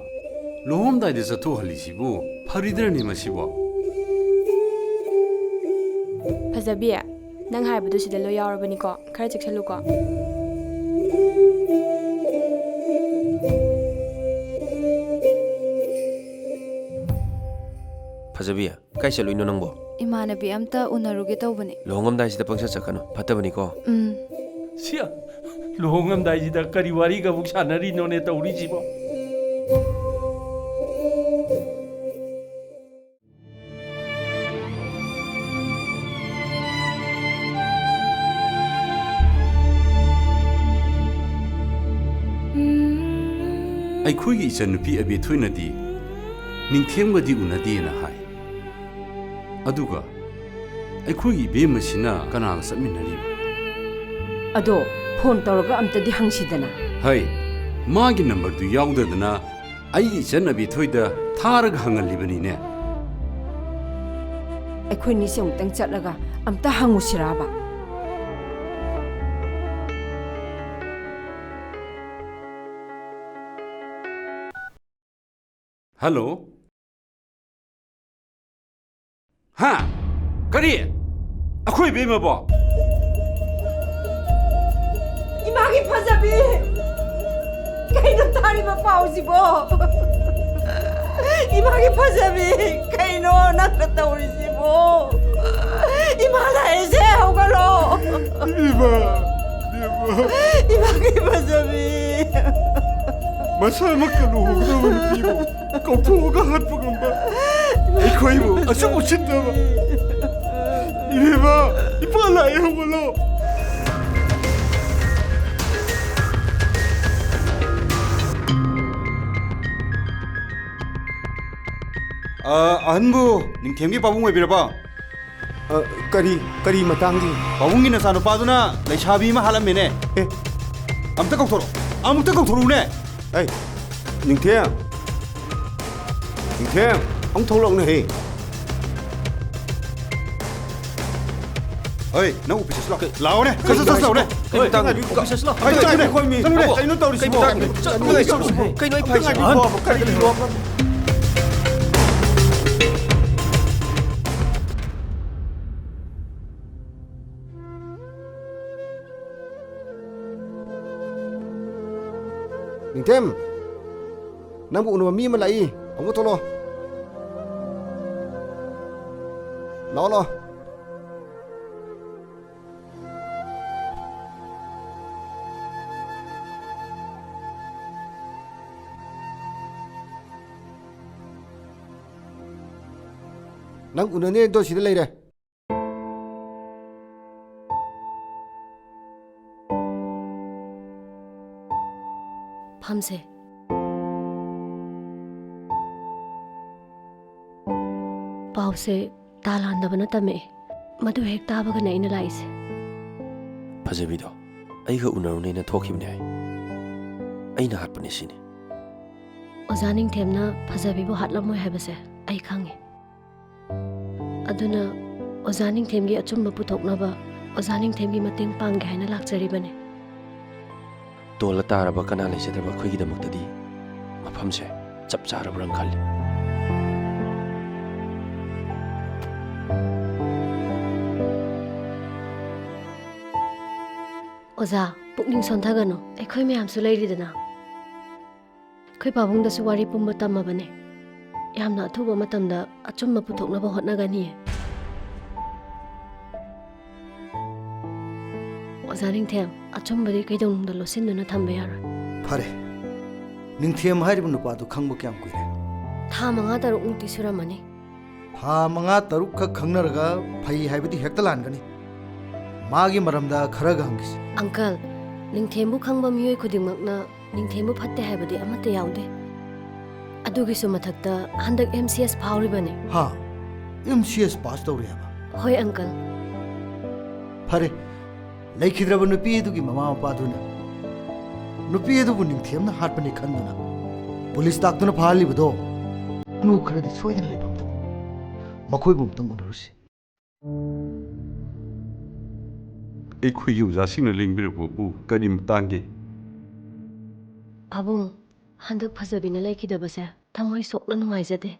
ꯂꯨꯍꯣꯡꯉꯝꯗꯥꯏꯗ ꯆꯠꯊꯣꯛꯍꯜꯂꯤꯁꯤꯕꯨ ꯐꯔꯤꯗ꯭ꯔꯅꯦ ꯃꯁꯤꯕꯣ? ꯐꯖꯕꯤ, ꯅꯪ ꯍꯥꯏꯕꯗꯨ ꯁꯤꯗ ꯂꯣꯏ ꯌꯥꯎꯔꯕꯅꯤꯀꯣ, ꯈꯔ ꯆꯦꯛꯁꯜꯂꯨꯀꯣ꯫ ꯐꯖꯕꯤ, ꯀꯥꯏ ꯆꯠꯂꯨꯏꯅꯣ ꯅꯪꯕꯣ? ꯏꯃꯥꯟꯅꯕꯤ ꯑꯝꯇ ꯎꯅꯔꯨꯒꯦ ꯇꯧꯕꯅꯦ꯫ ꯂꯨꯍꯣꯡꯉꯝꯗꯥꯏꯁꯤꯗ ꯄꯪꯆꯠ ꯆꯠꯀꯅꯨ, ꯐꯠꯇꯕꯅꯤꯀꯣ꯫ ꯎꯝ꯫ ꯁꯤꯌꯥ, ꯂꯨꯍꯣꯡꯉꯝꯗꯥꯏꯁꯤꯗ ꯀꯔꯤ ꯋꯥꯔꯤꯒ ꯑꯃꯨꯛ ꯁꯥꯟꯅꯔꯤꯅꯣꯅꯦ ꯇꯧꯔꯤꯁꯤꯕꯣ? ꯑꯩꯈꯣꯏꯒꯤ ꯏꯆꯟꯅꯨꯄꯤ ꯑꯕꯦꯊꯣꯏꯅꯗꯤ ꯅꯤꯡꯊꯦꯝꯒꯗꯤ ꯎꯅꯗꯦꯅ ꯍꯥꯏ꯫ ꯑꯗꯨꯒ ꯑꯩꯈꯣꯏꯒꯤ ꯏꯕꯦꯝꯃꯁꯤꯅ ꯀꯅꯥꯒ ꯆꯠꯃꯤꯟꯅꯔꯤꯕ? ꯑꯗꯣ ꯐꯣꯟ ꯇꯧꯔꯒ ꯑꯝꯇꯗꯤ ꯍꯪꯁꯤꯗꯅ꯫ ꯍꯩ, ꯃꯥꯒꯤ ꯅꯝꯕꯔꯗꯨ ꯌꯥꯎꯗꯗꯅ ꯑꯩꯒꯤ ꯏꯆꯟ ꯑꯕꯦꯊꯣꯏꯗ ꯊꯥꯔꯒ ꯍꯪꯍꯜꯂꯤꯕꯅꯤꯅꯦ꯫ ꯑꯩꯈꯣꯏꯅꯤꯁꯦ ꯑꯃꯨꯛꯇꯪ ꯆꯠꯂꯒ ꯑꯝꯇ ꯍꯪꯉꯨꯁꯤꯔꯥꯕ? ꯍꯜꯂꯣ꯫ ꯍꯥ? ꯀꯔꯤ? ꯑꯩꯈꯣꯏ ꯏꯕꯦꯝꯃꯕꯣ? ꯏꯃꯥꯒꯤ ꯐꯖꯕꯤ! ꯀꯩꯅꯣ ꯇꯥꯔꯤꯕ ꯄꯥꯎꯁꯤꯕꯣ? ꯏꯃꯥꯒꯤ ꯐꯖꯕꯤ! ꯀꯩꯅꯣ ꯅꯪꯅ ꯇꯧꯔꯤꯁꯤꯕꯣ? ꯏꯃꯥ ꯂꯥꯛꯏꯁꯦ, ꯍꯧꯒꯠꯂꯣ! ꯏꯃꯥ! ꯏꯃꯥ! ꯏꯃꯥꯒꯤ ꯐꯖꯕꯤ! ꯃꯁꯥꯃꯛꯀ ꯂꯨꯍꯣꯡꯒꯗꯕ ꯅꯨꯄꯤꯕꯨ ꯀꯧꯊꯣꯛꯑꯒ ꯍꯥꯠꯄ ꯉꯝꯕ ꯑꯩꯈꯣꯏꯕꯨ ꯑꯁꯨꯛ ꯎꯁꯤꯠꯇꯕ! ꯏꯕꯦꯝꯃ, ꯏꯄꯥ ꯂꯥꯛꯑꯦ, ꯍꯧꯒꯠꯂꯣ! ꯑ, ꯑꯍꯟꯕꯨ ꯅꯤꯡꯊꯦꯝꯒꯤ ꯄꯥꯕꯨꯡ ꯑꯣꯏꯕꯤꯔꯕ? ꯑ, ꯀꯔꯤ, ꯀꯔꯤ ꯃꯇꯥꯡꯒꯤ? ꯄꯥꯕꯨꯡꯒꯤ ꯅꯆꯥꯅꯨꯄꯥꯗꯨꯅ ꯂꯩꯁꯥꯕꯤ ꯑꯃ ꯍꯥꯠꯂꯝꯃꯦꯅꯦ꯫ ꯑꯦ꯫ ꯑꯝꯇ ꯀꯧꯊꯣꯔꯛꯑꯣ꯫ ꯑꯃꯨꯛꯇ ꯀꯧꯊꯣꯔꯛꯎꯅꯦ꯫ ꯑꯩ, ꯅꯤꯡꯊꯦꯝ꯫ ꯅꯤꯡꯊꯦꯝ, ꯑꯃꯨꯛ ꯊꯣꯛꯂꯛꯎꯅꯦꯍꯦ꯫ ꯍꯣꯏ, ꯅꯪ ꯑꯣꯐꯤꯁꯇ ꯂꯥꯛꯑꯣ꯫ ꯂꯥꯛꯑꯣꯅꯦ꯫ ꯁꯠ, ꯁꯠ, ꯁꯠ ꯂꯥꯛꯑꯣꯅꯦ꯫ ꯀꯩ ꯃꯇꯥꯡꯒꯤꯅꯣ? ꯑꯣꯐꯤꯁꯇ ꯂꯥꯛꯑꯣ꯫ ꯍꯣꯏ, ꯀꯩꯅꯣꯅꯦ? ꯑꯩꯈꯣꯏ ꯃꯤ꯫ ꯆꯠꯂꯨꯅꯦ꯫ ꯀꯩꯅꯣ ꯇꯧꯔꯤꯁꯤꯕꯣ? ꯀꯩ ꯃꯇꯥꯡꯒꯤꯅꯣ? ꯆꯠꯂꯨꯅꯦ꯫ ꯀꯩꯅꯣ ꯑꯩ ꯐꯥꯏꯁꯦ? ꯑꯝꯇ ꯉꯥꯏꯕꯤꯈꯣ꯫ ꯀꯔꯤꯒꯤꯅꯣ? ꯅꯤꯡꯊꯦꯝ, ꯅꯪꯕꯨ ꯎꯅꯕ ꯃꯤ ꯑꯃ ꯂꯥꯛꯏ, ꯑꯃꯨꯛ ꯊꯣꯛꯂꯛꯑꯣ꯫ ꯂꯥꯛꯑꯣ, ꯂꯥꯛꯑꯣ꯫ ꯅꯪ ꯎꯅꯅꯦꯗꯣ ꯁꯤꯗ ꯂꯩꯔꯦ꯫ ꯐꯝꯁꯦ꯫ ꯄꯥꯎꯁꯦ ꯇꯥ ꯂꯥꯟꯗꯕꯅ ꯇꯝꯃꯛꯑꯦ꯫ ꯃꯗꯨ ꯍꯦꯛ ꯇꯥꯕꯒꯅꯦ ꯑꯩꯅ ꯂꯥꯛꯏꯁꯦ꯫ ꯐꯖꯕꯤꯗꯣ ꯑꯩꯒ ꯎꯅꯔꯨꯅꯦꯅ ꯊꯣꯛꯈꯤꯕꯅꯦ ꯍꯥꯏ꯫ ꯑꯩꯅ ꯍꯥꯠꯄꯅꯤ ꯁꯤꯅꯤ꯫ ꯑꯣꯖꯥ ꯅꯤꯡꯊꯦꯝꯅ ꯐꯖꯕꯤꯕꯨ ꯍꯥꯠꯂꯝꯃꯣꯏ ꯍꯥꯏꯕꯁꯦ ꯑꯩ ꯈꯪꯉꯤ꯫ ꯑꯗꯨꯅ ꯑꯣꯖꯥ ꯅꯤꯡꯊꯦꯝꯒꯤ ꯑꯆꯨꯝꯕ ꯄꯨꯊꯣꯛꯅꯕ ꯑꯣꯖꯥ ꯅꯤꯡꯊꯦꯝꯒꯤ ꯃꯇꯦꯡ ꯄꯥꯡꯒꯦ ꯍꯥꯏꯅ ꯂꯥꯛꯆꯔꯤꯕꯅꯤ꯫ ꯇꯣꯜꯂ ꯇꯥꯔꯕ ꯀꯅꯥ ꯂꯩꯖꯗ꯭ꯔꯕ ꯑꯩꯈꯣꯏꯒꯤꯗꯃꯛꯇꯗꯤ ꯃꯐꯝꯁꯦ ꯆꯞ ꯆꯥꯔꯕ꯭ꯔꯥ ꯈꯜꯂꯤ꯫ ꯑꯣꯖꯥ, ꯄꯨꯛꯅꯤꯡ ꯁꯣꯟꯊꯒꯅꯨ, ꯑꯩꯈꯣꯏ ꯃꯌꯥꯝꯁꯨ ꯂꯩꯔꯤꯗꯅ꯫ ꯑꯩꯈꯣꯏ ꯄꯥꯕꯨꯡꯗꯁꯨ ꯋꯥꯔꯤ ꯄꯨꯝꯕ ꯇꯝꯃꯕꯅꯦ꯫ ꯌꯥꯝꯅ ꯑꯊꯨꯕ ꯃꯇꯝꯗ ꯑꯆꯨꯝꯕ ꯄꯨꯊꯣꯛꯅꯕ ꯍꯣꯠꯅꯒꯅꯤꯌꯦ꯫ ꯑꯣꯖꯥ ꯅꯤꯡꯊꯦꯝ, ꯑꯆꯨꯝꯕꯗꯤ ꯀꯩꯗꯧꯅꯨꯡꯗ ꯂꯣꯠꯁꯤꯟꯗꯨꯅ ꯊꯝꯕ ꯌꯥꯔꯣꯏ꯫ ꯐꯔꯦ, ꯅꯤꯡꯊꯦꯝ ꯍꯥꯏꯔꯤꯕ ꯅꯨꯄꯥꯗꯨ ꯈꯪꯕ ꯀꯌꯥꯝ ꯀꯨꯏꯔꯦ? ꯊꯥ ꯃꯉꯥ ꯇꯔꯨꯛꯃꯨꯛꯇꯤ ꯁꯨꯔꯝꯃꯅꯤ꯫ ꯊꯥ ꯃꯉꯥ ꯇꯔꯨꯛꯈꯛ ꯈꯪꯅꯔꯒ ꯐꯩ ꯍꯥꯏꯕꯗꯤ ꯍꯦꯛꯇ ꯂꯥꯟꯒꯅꯤ꯫ ꯃꯥꯒꯤ ꯃꯔꯝꯗ ꯈꯔꯒ ꯍꯪꯈꯤꯁꯤ꯫ ꯑꯪꯀꯜ, ꯅꯤꯡꯊꯦꯝꯕꯨ ꯈꯪꯕ ꯃꯤꯑꯣꯏ ꯈꯨꯗꯤꯡꯃꯛꯅ ꯅꯤꯡꯊꯦꯝꯕꯨ ꯐꯠꯇꯦ ꯍꯥꯏꯕꯗꯤ ꯑꯃꯠꯇ ꯌꯥꯎꯗꯦ꯫ ꯑꯗꯨꯒꯤꯁꯨ ꯃꯊꯛꯇ ꯍꯟꯗꯛ ꯑꯦꯝ ꯁꯤ ꯑꯦꯁ ꯐꯥꯎꯔꯤꯕꯅꯤ꯫ ꯍꯥ? ꯑꯦꯝ ꯁꯤ ꯑꯦꯁ ꯄꯥꯁ ꯇꯧꯔꯦ ꯍꯥꯏꯕ? ꯍꯣꯏ, ꯑꯪꯀꯜ꯫ ꯐꯔꯦ, ꯂꯩꯈꯤꯗ꯭ꯔꯕ ꯅꯨꯄꯤ ꯑꯗꯨꯒꯤ ꯃꯃꯥ ꯃꯄꯥꯗꯨꯅ ꯅꯨꯄꯤ ꯑꯗꯨꯕꯨ ꯅꯤꯡꯊꯦꯝꯅ ꯍꯥꯠꯄꯅꯤ ꯈꯟꯗꯨꯅ ꯄꯨꯂꯤꯁ ꯇꯥꯛꯇꯨꯅ ꯐꯥꯍꯜꯂꯤꯕꯗꯣ ꯀ꯭ꯂꯨ ꯈꯔꯗꯤ ꯁꯣꯏꯗꯅ ꯂꯩꯕ꯫ ꯃꯈꯣꯏꯕꯨ ꯑꯃꯨꯛꯇꯪ ꯎꯅꯔꯨꯁꯤ꯫ ꯑꯩꯈꯣꯏꯒꯤ ꯑꯣꯖꯥꯁꯤꯡꯅ ꯂꯦꯡꯕꯤꯔꯛꯄꯕꯨ ꯀꯔꯤ ꯃꯇꯥꯡꯒꯤ? ꯄꯥꯕꯨꯡ, ꯍꯟꯗꯛ ꯐꯖꯕꯤꯅ ꯂꯩꯈꯤꯗꯕꯁꯦ ꯊꯃꯣꯏ ꯁꯣꯛꯅ ꯅꯨꯡꯉꯥꯏꯖꯗꯦ꯫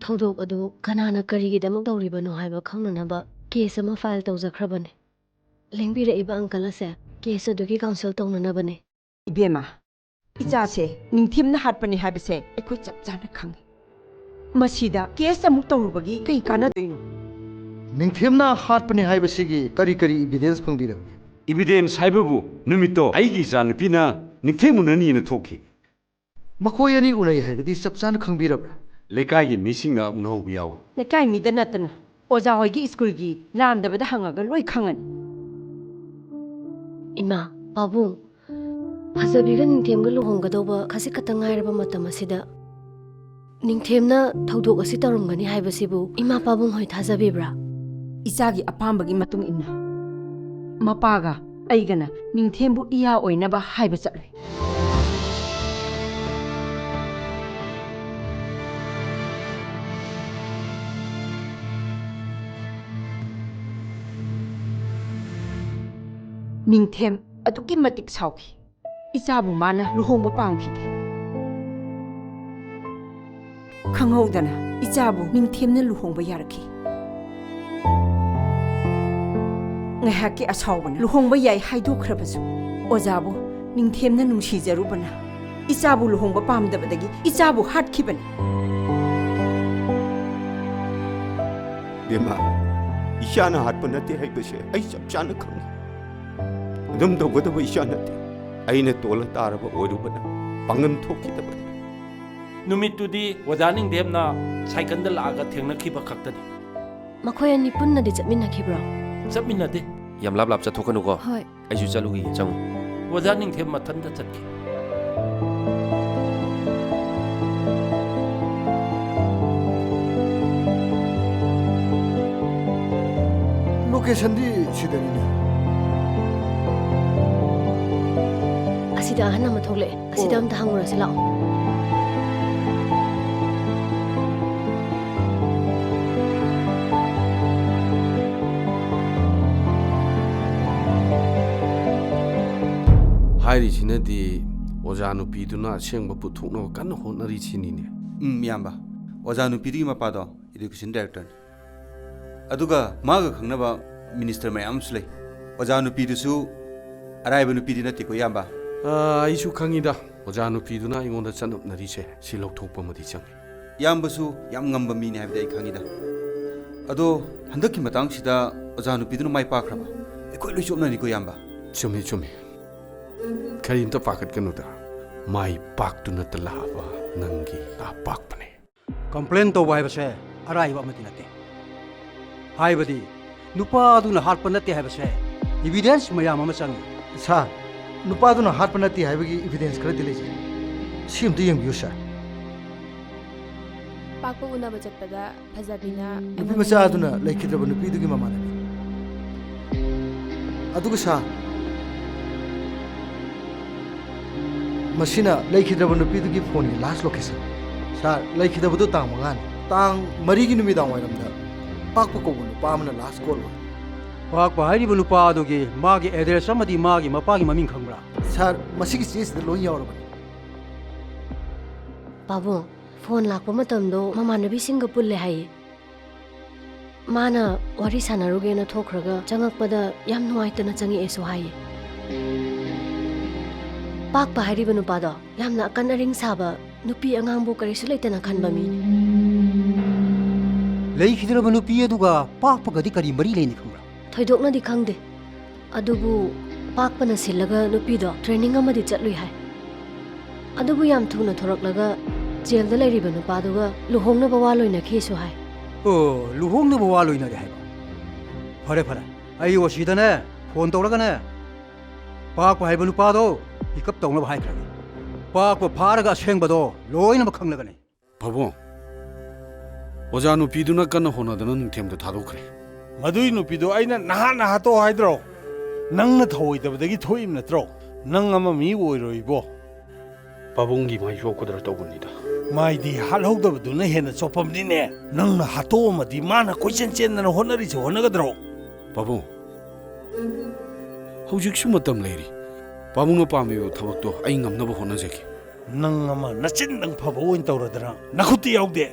ꯊꯧꯗꯣꯛ ꯑꯗꯨ ꯀꯅꯥꯅ ꯀꯔꯤꯒꯤꯗꯃꯛ ꯇꯧꯔꯤꯕꯅꯣ ꯍꯥꯏꯕ ꯈꯪꯅꯅꯕ ꯀꯦꯁ ꯑꯃ ꯐꯥꯏꯜ ꯇꯧꯖꯈ꯭ꯔꯕꯅꯤ꯫ ꯂꯦꯡꯕꯤꯔꯛꯏꯕ ꯑꯪꯀꯜ ꯑꯁꯦ ꯀꯦꯁ ꯑꯗꯨꯒꯤ ꯀꯥꯎꯟꯁꯤꯜ ꯇꯧꯅꯅꯕꯅꯤ꯫ ꯏꯕꯦꯝꯃ, ꯏꯆꯥꯁꯦ ꯅꯤꯡꯊꯦꯝꯅ ꯍꯥꯠꯄꯅꯤ ꯍꯥꯏꯕꯁꯦ ꯑꯩꯈꯣꯏ ꯆꯞ ꯆꯥꯅ ꯈꯪꯉꯤ꯫ ꯃꯁꯤꯗ ꯀꯦꯁ ꯑꯃꯨꯛ ꯇꯧꯔꯨꯕꯒꯤ ꯀꯩ ꯀꯥꯟꯅꯗꯣꯏꯅꯣ? ꯅꯤꯡꯊꯦꯝꯅ ꯍꯥꯠꯄꯅꯤ ꯍꯥꯏꯕꯁꯤꯒꯤ ꯀꯔꯤ ꯀꯔꯤ ꯏꯕꯤꯗꯦꯟꯁ ꯐꯪꯕꯤꯔꯕꯒꯦ? ꯏꯕꯤꯗꯦꯟꯁ ꯍꯥꯏꯕꯕꯨ ꯅꯨꯃꯤꯠꯇꯣ ꯑꯩꯒꯤ ꯏꯆꯥꯅꯨꯄꯤꯅ ꯅꯤꯡꯊꯦꯝ ꯎꯅꯅꯤꯅ ꯊꯣꯛꯈꯤ꯫ ꯃꯈꯣꯏ ꯑꯅꯤ ꯎꯅꯩ ꯍꯥꯏꯕꯗꯤ ꯆꯞ ꯆꯥꯅ ꯈꯪꯕꯤꯔꯕ꯭ꯔꯥ? ꯂꯩꯀꯥꯏꯒꯤ ꯃꯤꯁꯤꯡꯅ ꯎꯅꯍꯧꯕ ꯌꯥꯎꯏ꯫ ꯂꯩꯀꯥꯏ ꯃꯤꯗ ꯅꯠꯇꯅ ꯑꯣꯖꯥ ꯍꯣꯏꯒꯤ ꯁ꯭ꯀꯨꯜꯒꯤ ꯂꯥꯟꯗꯕꯗ ꯍꯪꯉꯒ ꯂꯣꯏ ꯈꯪꯉꯅꯤ꯫ ꯏꯃꯥ, ꯄꯥꯕꯨꯡ, ꯐꯖꯕꯤꯒ ꯅꯤꯡꯊꯦꯝꯒ ꯂꯨꯍꯣꯡꯒꯗꯧꯕ ꯈꯖꯤꯛ ꯈꯛꯇ ꯉꯥꯏꯔꯕ ꯃꯇꯝ ꯑꯁꯤꯗ ꯅꯤꯡꯊꯦꯝꯅ ꯊꯧꯗꯣꯛ ꯑꯁꯤ ꯇꯧꯔꯝꯒꯅꯤ ꯍꯥꯏꯕꯁꯤꯕꯨ ꯏꯃꯥ ꯄꯥꯕꯨꯡ ꯍꯣꯏ ꯊꯥꯖꯕꯤꯕ꯭ꯔꯥ? ꯏꯆꯥꯒꯤ ꯑꯄꯥꯝꯕꯒꯤ ꯃꯇꯨꯡ ꯏꯟꯅ ꯃꯄꯥꯒ ꯑꯩꯒꯅ ꯅꯤꯡꯊꯦꯝꯕꯨ ꯏꯌꯥ ꯑꯣꯏꯅꯕ ꯍꯥꯏꯕ ꯆꯠꯂꯨꯏ꯫ ꯅꯤꯡꯊꯦꯝ ꯑꯗꯨꯛꯀꯤ ꯃꯇꯤꯛ ꯁꯥꯎꯈꯤ꯫ ꯏꯆꯥꯕꯨ ꯃꯥꯅ ꯂꯨꯍꯣꯡꯕ ꯄꯥꯝꯈꯤꯗꯦ꯫ ꯈꯪꯍꯧꯗꯅ ꯏꯆꯥꯕꯨ ꯅꯤꯡꯊꯦꯝꯅ ꯂꯨꯍꯣꯡꯕ ꯌꯥꯔꯛꯈꯤ꯫ ꯉꯥꯏꯍꯥꯛꯀꯤ ꯑꯁꯥꯎꯕꯅ ꯂꯨꯍꯣꯡꯕ ꯌꯥꯏ ꯍꯥꯏꯗꯣꯛꯈ꯭ꯔꯕꯁꯨ, ꯑꯣꯖꯥꯕꯨ ꯅꯤꯡꯊꯦꯝꯅ ꯅꯨꯡꯁꯤꯖꯔꯨꯕꯅ ꯏꯆꯥꯕꯨ ꯂꯨꯍꯣꯡꯕ ꯄꯥꯝꯗꯕꯗꯒꯤ ꯏꯆꯥꯕꯨ ꯍꯥꯠꯈꯤꯕꯅꯤ꯫ ꯕꯦꯝꯃ, ꯏꯆꯥꯅ ꯍꯥꯠꯄ ꯅꯠꯇꯦ ꯍꯥꯏꯕꯁꯦ ꯑꯩ ꯆꯞ ꯆꯥꯅ ꯈꯪꯏ꯫ ꯑꯗꯨꯝ ꯇꯧꯒꯗꯕ ꯏꯆꯥ ꯅꯠꯇꯦ꯫ ꯑꯩꯅ ꯇꯣꯜꯂ ꯇꯥꯔꯕ ꯑꯣꯏꯔꯨꯕꯅ ꯄꯥꯡꯒꯜ ꯊꯣꯛꯈꯤꯗꯕꯅꯤ꯫ ꯅꯨꯃꯤꯠꯇꯨꯗꯤ ꯑꯣꯖꯥ ꯅꯤꯡꯊꯦꯝꯅ ꯁꯥꯏꯀꯜꯗ ꯂꯥꯛꯑꯒ ꯊꯦꯡꯅꯈꯤꯕ ꯈꯛꯇꯅꯤ꯫ ꯃꯈꯣꯏ ꯑꯅꯤ ꯄꯨꯟꯅꯗꯤ ꯆꯠꯃꯤꯟꯅꯈꯤꯕ꯭ꯔꯣ? ꯆꯠꯃꯤꯟꯅꯗꯦ꯫ ꯌꯥꯝ ꯂꯥꯞ ꯂꯥꯞ ꯆꯠꯊꯣꯛꯀꯅꯨꯀꯣ꯫ ꯍꯣꯏ꯫ ꯑꯩꯁꯨ ꯆꯠꯂꯨꯈꯤꯒꯦ, ꯆꯪꯉꯨ꯫ ꯑꯣꯖꯥ ꯅꯤꯡꯊꯦꯝ ꯃꯊꯟꯇ ꯆꯠꯈꯤ꯫ ꯂꯣꯀꯦꯁꯟꯗꯤ ꯁꯤꯗꯅꯤꯅꯦ꯫ ꯑꯁꯤꯗ ꯑꯍꯟ ꯑꯃ ꯊꯣꯛꯂꯛꯑꯦ꯫ ꯑꯁꯤꯗ ꯑꯣ꯫ ꯑꯝꯇ ꯍꯪꯉꯨꯔꯁꯤ ꯂꯥꯛꯑꯣ꯫ ꯍꯥꯏꯔꯤꯁꯤꯅꯗꯤ ꯑꯣꯖꯥ ꯅꯨꯄꯤꯗꯨꯅ ꯑꯁꯦꯡꯕ ꯄꯨꯊꯣꯛꯅꯕ ꯀꯟꯅ ꯍꯣꯠꯅꯔꯤꯁꯤꯅꯤꯅꯦ꯫ ꯎꯝ, ꯏꯌꯥꯝꯕ꯫ ꯑꯣꯖꯥ ꯅꯨꯄꯤꯗꯨꯒꯤ ꯃꯄꯥꯗꯣ education directorꯅꯤ꯫ ꯑꯗꯨꯒ ꯃꯥꯒ ꯈꯪꯅꯕ minister ꯃꯌꯥꯝ ꯑꯃꯁꯨ ꯂꯩ꯫ ꯑꯣꯖꯥ ꯅꯨꯄꯤꯗꯨꯁꯨ ꯑꯔꯥꯏꯕ ꯅꯨꯄꯤꯗꯤ ꯅꯠꯇꯦꯀꯣ, ꯏꯌꯥꯝꯕ꯫ ꯑꯥ, ꯑꯩꯁꯨ ꯈꯪꯉꯤꯗ꯫ ꯑꯣꯖꯥ ꯅꯨꯄꯤꯗꯨꯅ ꯑꯩꯉꯣꯟꯗ ꯆꯠꯅꯞꯅꯔꯤꯁꯦ ꯁꯤ ꯂꯧꯊꯣꯛꯄ ꯑꯃꯗꯤ ꯆꯪꯉꯤ꯫ ꯏꯌꯥꯝꯕꯁꯨ ꯌꯥꯝ ꯉꯝꯕ ꯃꯤꯅꯤ ꯍꯥꯏꯕꯗꯤ ꯑꯩ ꯈꯪꯉꯤꯗ꯫ ꯑꯗꯣ ꯍꯟꯗꯛꯀꯤ ꯃꯇꯥꯡꯁꯤꯗ ꯑꯣꯖꯥ ꯅꯨꯄꯤꯗꯨꯅ ꯃꯥꯏ ꯄꯥꯛꯈ꯭ꯔꯕ ꯑꯩꯈꯣꯏ ꯂꯣꯏ ꯆꯣꯞꯅꯅꯤꯀꯣ, ꯏꯌꯥꯝꯕ꯫ ꯆꯨꯝꯃꯤ, ꯆꯨꯝꯃꯤ꯫ ꯀꯔꯤꯝꯇ ꯄꯥꯈꯠꯀꯅꯨꯗ꯫ ꯃꯥꯏ ꯄꯥꯛꯇꯨꯅꯇ ꯂꯥꯛꯑꯕ ꯅꯪꯒꯤ ꯅꯥꯄꯥꯛꯄꯅꯦ꯫ Complain ꯇꯧꯕ ꯍꯥꯏꯕꯁꯦ ꯑꯔꯥꯏꯕ ꯑꯃꯗꯤ ꯅꯠꯇꯦ꯫ ꯍꯥꯏꯕꯗꯤ ꯅꯨꯄꯥ ꯑꯗꯨꯅ ꯍꯥꯠꯄ ꯅꯠꯇꯦ ꯍꯥꯏꯕꯁꯦ evidence ꯃꯌꯥꯝ ꯑꯃ ꯆꯪꯉꯤ꯫ ꯁꯥꯔ, ꯅꯨꯄꯥꯗꯨꯅ ꯍꯥꯠꯄ ꯅꯠꯇꯦ ꯍꯥꯏꯕꯒꯤ evidence ꯈꯔꯗꯤ ꯂꯩꯖꯩ꯫ ꯁꯤ ꯑꯝꯇ ꯌꯦꯡꯕꯤꯌꯨ, ꯁꯥꯔ꯫ ꯄꯥꯛꯄ ꯎꯅꯕ ꯆꯠꯄꯗ ꯐꯖꯕꯤꯅ ꯅꯨꯄꯤ ꯑꯩꯉꯣꯟꯗ ꯃꯆꯥ ꯑꯗꯨꯅ ꯂꯩꯈꯤꯗ꯭ꯔꯕ ꯅꯨꯄꯤꯗꯨꯒꯤ ꯃꯃꯥꯟꯅꯕꯤ꯫ ꯑꯗꯨꯒ ꯁꯥꯔ, ꯃꯁꯤꯅ ꯂꯩꯈꯤꯗ꯭ꯔꯕ ꯅꯨꯄꯤꯗꯨꯒꯤ ꯐꯣꯟꯒꯤ ꯂꯥꯁ ꯂꯣꯀꯦꯁꯟ꯫ ꯁꯥꯔ, ꯂꯩꯈꯤꯗꯕꯗꯨ ꯇꯥꯡ ꯃꯉꯥꯅꯤ꯫ ꯇꯥꯡ ꯃꯔꯤꯒꯤ ꯅꯨꯃꯤꯗꯥꯡ ꯋꯥꯏꯔꯝꯗ ꯄꯥꯛꯄ ꯀꯧꯕ ꯅꯨꯄꯥ ꯑꯃꯅ ꯂꯥꯁ ꯀꯣꯜ ꯑꯣꯏ꯫ ꯄꯥꯛꯄ ꯍꯥꯏꯔꯤꯕ ꯅꯨꯄꯥ ꯑꯗꯨꯒꯤ ꯃꯥꯒꯤ ꯑꯦꯗ꯭ꯔꯦꯁ ꯑꯃꯗꯤ ꯃꯥꯒꯤ ꯃꯄꯥꯒꯤ ꯃꯃꯤꯡ ꯈꯪꯕ꯭ꯔꯥ? ꯁꯥꯔ, ꯃꯁꯤꯒꯤ ꯆꯦꯁꯤꯗ ꯂꯣꯏ ꯌꯥꯎꯔꯕꯅꯤ꯫ ꯄꯥꯕꯨꯡ, ꯐꯣꯟ ꯂꯥꯛꯄ ꯃꯇꯝꯗꯣ ꯃꯃꯥꯟꯅꯕꯤꯁꯤꯡꯒ ꯄꯨꯜꯂꯦ ꯍꯥꯏꯌꯦ꯫ ꯃꯥꯅ ꯋꯥꯔꯤ ꯁꯥꯟꯅꯔꯨꯒꯦꯅ ꯊꯣꯛꯈ꯭ꯔꯒ ꯆꯪꯉꯛꯄꯗ ꯌꯥꯝ ꯅꯨꯡꯉꯥꯏꯇꯅ ꯆꯪꯉꯛꯑꯦꯁꯨ ꯍꯥꯏꯌꯦ꯫ ꯄꯥꯛꯄ ꯍꯥꯏꯔꯤꯕ ꯅꯨꯄꯥꯗꯣ ꯌꯥꯝꯅ ꯑꯀꯟ ꯑꯔꯤꯡ ꯁꯥꯕ, ꯅꯨꯄꯤ ꯑꯉꯥꯡꯕꯨ ꯀꯔꯤꯁꯨ ꯂꯩꯇꯅ ꯈꯟꯕ ꯃꯤꯅꯤ꯫ ꯂꯩꯈꯤꯗ꯭ꯔꯕ ꯅꯨꯄꯤ ꯑꯗꯨꯒ ꯄꯥꯛꯄꯒꯗꯤ ꯀꯔꯤ ꯃꯔꯤ ꯂꯩꯅꯩ ꯈꯪꯕ꯭ꯔꯥ? ꯊꯣꯏꯗꯣꯛꯅꯗꯤ ꯈꯪꯗꯦ꯫ ꯑꯗꯨꯕꯨ ꯄꯥꯛꯄꯅ ꯁꯤꯜꯂꯒ ꯅꯨꯄꯤꯗꯣ ꯇ꯭ꯔꯦꯅꯤꯡ ꯑꯃꯗꯤ ꯆꯠꯂꯨꯏ ꯍꯥꯏ꯫ ꯑꯗꯨꯕꯨ ꯌꯥꯝ ꯊꯨꯅ ꯊꯣꯔꯛꯂꯒ ꯖꯦꯜꯗ ꯂꯩꯔꯤꯕ ꯅꯨꯄꯥꯗꯨꯒ ꯂꯨꯍꯣꯡꯅꯕ ꯋꯥ ꯂꯣꯏꯅꯈꯤꯁꯨ ꯍꯥꯏ꯫ ꯑꯣ, ꯂꯨꯍꯣꯡꯅꯕ ꯋꯥ ꯂꯣꯏꯅꯔꯦ ꯍꯥꯏꯕ? ꯐꯔꯦ, ꯐꯔꯦ, ꯑꯩ ꯑꯣꯁꯤꯗꯅꯦ ꯐꯣꯟ ꯇꯧꯔꯒꯅꯦ, ꯄꯥꯛꯄ ꯍꯥꯏꯕ ꯅꯨꯄꯥꯗꯣ ꯄꯤꯛ ꯑꯞ ꯇꯧꯅꯕ ꯍꯥꯏꯈ꯭ꯔꯒꯦ꯫ ꯄꯥꯛꯄ ꯐꯥꯔꯒ ꯑꯁꯦꯡꯕꯗꯣ ꯂꯣꯏꯅꯃꯛ ꯈꯪꯂꯒꯅꯤ꯫ ꯄꯥꯕꯨꯡ, ꯑꯣꯖꯥ ꯅꯨꯄꯤꯗꯨꯅ ꯀꯟꯅ ꯍꯣꯠꯅꯗꯅ ꯅꯤꯡꯊꯦꯝꯗ ꯊꯥꯗꯣꯛꯈ꯭ꯔꯦ꯫ ꯃꯗꯨꯏ ꯅꯨꯄꯤꯗꯣ ꯑꯩꯅ ꯅꯍꯥꯟꯅ ꯍꯥꯠꯇꯣꯛꯑꯣ ꯍꯥꯏꯗ꯭ꯔꯣ? ꯅꯪꯅ ꯊꯧꯑꯣꯏꯗꯕꯗꯒꯤ ꯊꯣꯛꯏꯕ ꯅꯠꯇ꯭ꯔꯣ? ꯅꯪ ꯑꯃ ꯃꯤ ꯑꯣꯏꯔꯣꯏꯕꯣ꯫ ꯄꯥꯕꯨꯡꯒꯤ ꯃꯥꯏ ꯆꯣꯞꯀꯗ꯭ꯔꯥ ꯇꯧꯕꯅꯤꯗ꯫ ꯃꯥꯏꯗꯤ ꯍꯥꯠꯍꯧꯗꯕꯗꯨꯅ ꯍꯦꯟꯅ ꯆꯣꯞꯄꯝꯅꯤꯅꯦ꯫ ꯅꯪꯅ ꯍꯥꯠꯇꯣꯛꯑꯝꯃꯗꯤ ꯃꯥꯅ ꯀꯣꯏꯆꯦꯟ ꯆꯦꯟꯗꯅ ꯍꯣꯠꯅꯔꯤꯁꯦ ꯍꯣꯠꯅꯒꯗ꯭ꯔꯣ? ꯄꯥꯕꯨꯡ, ꯍꯧꯖꯤꯛꯁꯨ ꯃꯇꯝ ꯂꯩꯔꯤ꯫ ꯄꯥꯕꯨꯡꯅ ꯄꯥꯝꯃꯤꯕ ꯊꯕꯛꯇꯣ ꯑꯩ ꯉꯝꯅꯕ ꯍꯣꯠꯅꯖꯒꯦ꯫ ꯅꯪ ꯑꯃ ꯅꯆꯤꯟꯗꯪ ꯐꯕ ꯑꯣꯏꯅ ꯇꯧꯔꯗꯅ ꯅꯈꯨꯠꯇꯤ ꯌꯥꯎꯗꯦ꯫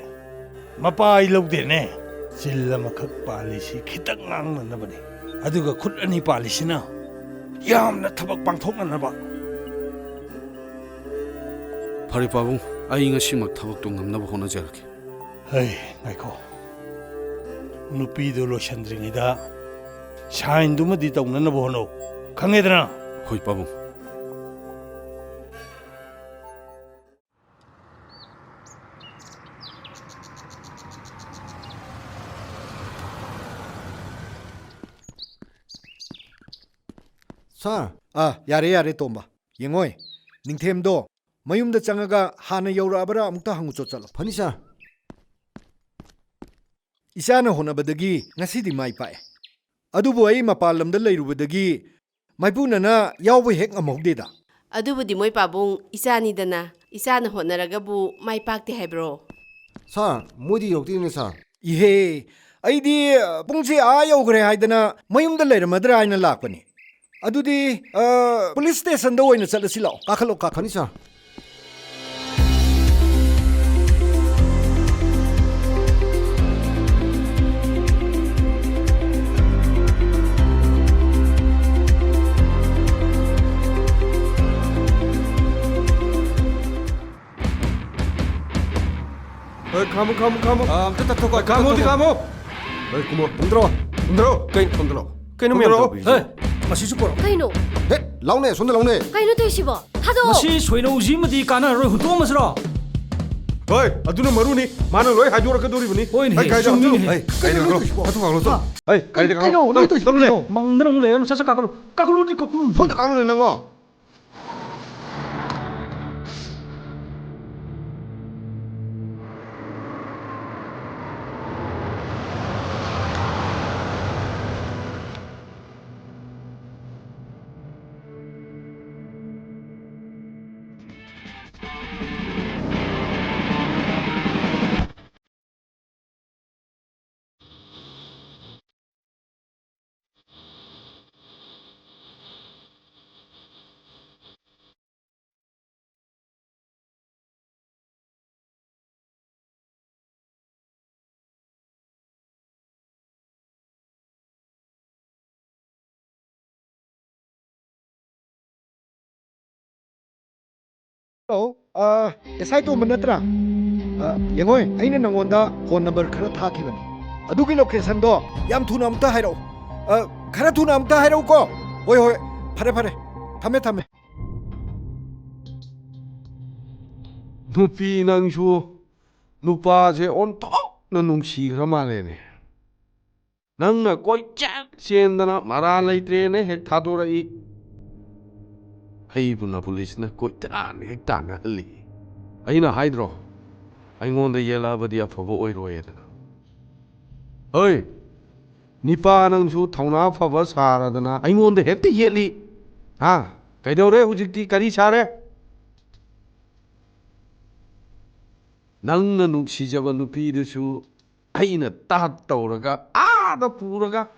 ꯃꯄꯥ ꯑꯩ ꯂꯧꯗꯦꯅꯦ꯫ ꯆꯤꯜ ꯑꯃꯈꯛ ꯄꯥꯜꯂꯤꯁꯤ ꯈꯤꯇꯪ ꯉꯥꯡꯅꯅꯕꯅꯤ, ꯑꯗꯨꯒ ꯈꯨꯠ ꯑꯅꯤ ꯄꯥꯜꯂꯤꯁꯤꯅ ꯌꯥꯝꯅ ꯊꯕꯛ ꯄꯥꯡꯊꯣꯛꯅꯅꯕ꯫ ꯐꯔꯦ ꯄꯥꯕꯨꯡ, ꯑꯩ ꯉꯁꯤꯃꯛ ꯊꯕꯛꯇꯣ ꯉꯝꯅꯕ ꯍꯣꯠꯅꯖꯔꯒꯦ꯫ ꯍꯩ, ꯉꯥꯏꯈꯣ꯫ ꯅꯨꯄꯤꯗꯨ ꯂꯣꯏꯁꯤꯟꯗ꯭ꯔꯤꯉꯩꯗ ꯁꯥꯏꯟꯗꯨꯃꯗꯤ ꯇꯧꯅꯅꯕ ꯍꯣꯠꯅꯧ꯫ ꯈꯪꯉꯦꯗꯅ? ꯍꯣꯏ ꯄꯥꯕꯨꯡ꯫ ꯁꯥꯔ꯫ ꯑꯥ, ꯌꯥꯔꯦ, ꯌꯥꯔꯦ, ꯇꯣꯝꯕ꯫ ꯌꯦꯡꯉꯣꯏ, ꯅꯤꯡꯊꯦꯝꯗꯣ ꯃꯌꯨꯝꯗ ꯆꯪꯉꯒ ꯍꯥꯟꯅ ꯌꯧꯔꯛꯑꯕ꯭ꯔꯥ ꯑꯃꯨꯛꯇ ꯍꯪꯉꯨꯆꯣ ꯆꯠꯂꯣ꯫ ꯐꯅꯤ, ꯁꯥꯔ꯫ ꯏꯆꯥꯅ ꯍꯣꯠꯅꯕꯗꯒꯤ ꯉꯁꯤꯗꯤ ꯃꯥꯏ ꯄꯥꯛꯑꯦ꯫ ꯑꯗꯨꯕꯨ ꯑꯩ ꯃꯄꯥꯟ ꯂꯝꯗ ꯂꯩꯔꯨꯕꯗꯒꯤ ꯃꯥꯏꯄꯨꯅꯅ ꯌꯥꯎꯕ ꯍꯦꯛ ꯉꯝꯍꯧꯗꯦꯗ꯫ ꯑꯗꯨꯕꯨꯗꯤ ꯃꯣꯏ ꯄꯥꯕꯨꯡ ꯏꯆꯥꯅꯤꯗꯅ, ꯏꯆꯥꯅ ꯍꯣꯠꯅꯔꯒꯕꯨ ꯃꯥꯏ ꯄꯥꯛꯇꯦ ꯍꯥꯏꯕ꯭ꯔꯣ? ꯁꯥꯔ, ꯃꯣꯏꯗꯤ ꯌꯧꯔꯛꯇꯦꯅꯦ, ꯁꯥꯔ꯫ ꯏꯍꯦ, ꯑꯩꯗꯤ, ꯑ, ꯄꯨꯡꯁꯦ ꯑꯥ ꯌꯧꯈ꯭ꯔꯦ ꯍꯥꯏꯗꯅ ꯃꯌꯨꯝꯗ ꯂꯩꯔꯝꯃꯗ꯭ꯔꯥ ꯍꯥꯏꯅ ꯂꯥꯛꯄꯅꯤ꯫ ꯑꯗꯨꯗꯤ, ꯑ, ꯄꯨꯂꯤꯁ ꯁ꯭ꯇꯦꯁꯟꯗ ꯑꯣꯏꯅ ꯆꯠꯂꯁꯤ ꯂꯥꯛꯑꯣ꯫ ꯀꯥꯈꯠꯂꯣ, ꯀꯥꯈꯠꯂꯣ꯫ ꯐꯅꯤ, ꯁꯥꯔ꯫ ꯍꯣꯏ, ꯈꯥꯝꯃꯨ, ꯈꯥꯝꯃꯨ, ꯈꯥꯝꯃꯨ꯫ ꯑ, ꯑꯝꯇ ꯇꯞꯊꯣꯛꯈꯣ, ꯍꯣꯏ, ꯈꯥꯝꯃꯨꯗꯤ ꯈꯥꯝꯃꯨ꯫ ꯈꯥꯝꯃꯨ꯫ ꯍꯣꯏ, ꯀꯨꯝꯃꯣ꯫ ꯀꯨꯝꯊꯔꯣ꯫ ꯀꯨꯝꯊꯔꯣ꯫ ꯀꯩ ꯀꯨꯝꯊꯔꯣ? ꯀꯩꯅꯣ ꯃꯌꯥꯝ ꯀꯨꯝꯊꯔꯣ꯫ ꯇꯧꯕꯤꯁꯦ? ꯍꯦ, ꯃꯁꯤꯁꯨ ꯄꯨꯔꯛꯑꯣ꯫ ꯀꯩꯅꯣ? ꯍꯦ, ꯂꯥꯎꯅꯦ, ꯁꯣꯝꯗ ꯂꯥꯎꯅꯦ꯫ ꯀꯩꯅꯣ ꯇꯧꯔꯤꯁꯤꯕꯣ? ꯊꯥꯗꯣꯛꯑꯣ꯫ ꯃꯁꯤ ꯁꯣꯏꯅꯧꯁꯤꯃꯗꯤ ꯀꯥꯟꯅꯔꯔꯣꯏ, ꯍꯨꯟꯇꯣꯛꯑꯝꯃꯁꯤꯔꯣ? ꯍꯣꯏ, ꯑꯗꯨꯅ ꯃꯔꯨꯅꯤ꯫ ꯃꯥꯅ ꯂꯣꯏ ꯍꯥꯏꯗꯣꯔꯛꯀꯗꯣꯔꯤꯕꯅꯤ꯫ ꯍꯣꯏꯅꯦ, ꯍꯦ, ꯒꯥꯔꯤꯗ ꯆꯨꯝꯃꯤꯅꯦ꯫ ꯍꯥꯞꯆꯤꯜꯂꯨ꯫ ꯍꯦ, ꯀꯩꯅꯣ ꯀꯥꯏꯗ ꯇꯧꯔꯤꯁꯤꯕꯣ? ꯍꯥꯞꯆꯤꯜꯂꯨ, ꯍꯥꯞꯆꯤꯜꯂꯨ꯫ ꯍꯥ? ꯍꯦ, ꯒꯥꯔꯤꯗ ꯀꯩꯅꯣ? ꯀꯥꯈꯠꯂꯨ꯫ ꯅꯪ ꯇꯧꯔꯤꯁꯤꯕꯣ? ꯇꯧꯔꯨꯅꯦ꯫ ꯀꯩꯅꯣ? ꯃꯪꯗꯅ ꯑꯃꯨꯛ ꯂꯩꯔꯅꯨ, ꯁꯠ ꯁꯠ ꯀꯥꯈꯠꯂꯨ꯫ ꯀꯥꯈꯠꯂꯨꯗꯤ ꯀꯥꯈꯠꯂꯨ꯫ ꯁꯣꯝꯗ ꯀꯥꯈꯠꯂꯨꯅꯦ ꯅꯪꯕꯣ꯫ ꯍꯜꯂꯣ, ꯑ, ꯑꯦꯁ ꯑꯥꯏ ꯇꯣꯝꯕ ꯅꯠꯇ꯭ꯔꯥ? ꯑ, ꯌꯦꯡꯉꯣꯏ, ꯑꯩꯅ ꯅꯪꯉꯣꯟꯗ ꯐꯣꯟ ꯅꯝꯕꯔ ꯈꯔ ꯊꯥꯈꯤꯕꯅꯤ꯫ ꯑꯗꯨꯒꯤ ꯂꯣꯀꯦꯁꯟꯗꯣ ꯌꯥꯝ ꯊꯨꯅ ꯑꯃꯨꯛꯇ ꯍꯥꯏꯔꯛꯑꯣ꯫ ꯑ, ꯈꯔ ꯊꯨꯅ ꯑꯃꯨꯛꯇ ꯍꯥꯏꯔꯛꯎꯀꯣ꯫ ꯍꯣꯏ, ꯍꯣꯏ, ꯐꯔꯦ, ꯐꯔꯦ꯫ ꯊꯝꯃꯦ, ꯊꯝꯃꯦ꯫ ꯅꯨꯄꯤ ꯅꯪꯁꯨ ꯅꯨꯄꯥꯁꯦ ꯑꯣꯟꯊꯣꯛꯅ ꯅꯨꯡꯁꯤꯈ꯭ꯔ ꯃꯥꯜꯂꯦꯅꯦ꯫ ꯅꯪꯅ ꯀꯣꯏꯆꯦꯟ ꯆꯦꯟꯗꯅ ꯃꯔꯥꯜ ꯂꯩꯇ꯭ꯔꯦꯅ ꯍꯦꯛ ꯊꯥꯗꯣꯔꯛꯏ꯫ ꯑꯩꯕꯨꯅ ꯄꯨꯂꯤꯁꯅ ꯀꯣꯏꯇꯥꯟ ꯍꯦꯛ ꯇꯥꯟꯅꯍꯜꯂꯤ꯫ ꯑꯩꯅ ꯍꯥꯏꯗ꯭ꯔꯣ, ꯑꯩꯉꯣꯟꯗ ꯌꯦꯜꯂꯛꯑꯕꯗꯤ ꯑꯐꯕ ꯑꯣꯏꯔꯣꯏꯗꯅ꯫ ꯍꯣꯏ, ꯅꯤꯄꯥ, ꯅꯪꯁꯨ ꯊꯧꯅꯥ ꯐꯕ ꯁꯥꯔꯗꯅ ꯑꯩꯉꯣꯟꯗ ꯍꯦꯛꯇ ꯌꯦꯠꯂꯤ꯫ ꯍꯥ? ꯀꯩꯗꯧꯔꯦ ꯍꯧꯖꯤꯛꯇꯤ? ꯀꯔꯤ ꯁꯥꯔꯦ? ꯅꯪꯅ ꯅꯨꯡꯁꯤꯖꯕ ꯅꯨꯄꯤꯗꯨꯁꯨ ꯑꯩꯅ ꯇꯍꯠ ꯇꯧꯔꯒ ꯑꯥꯗ ꯄꯨꯔꯒ꯫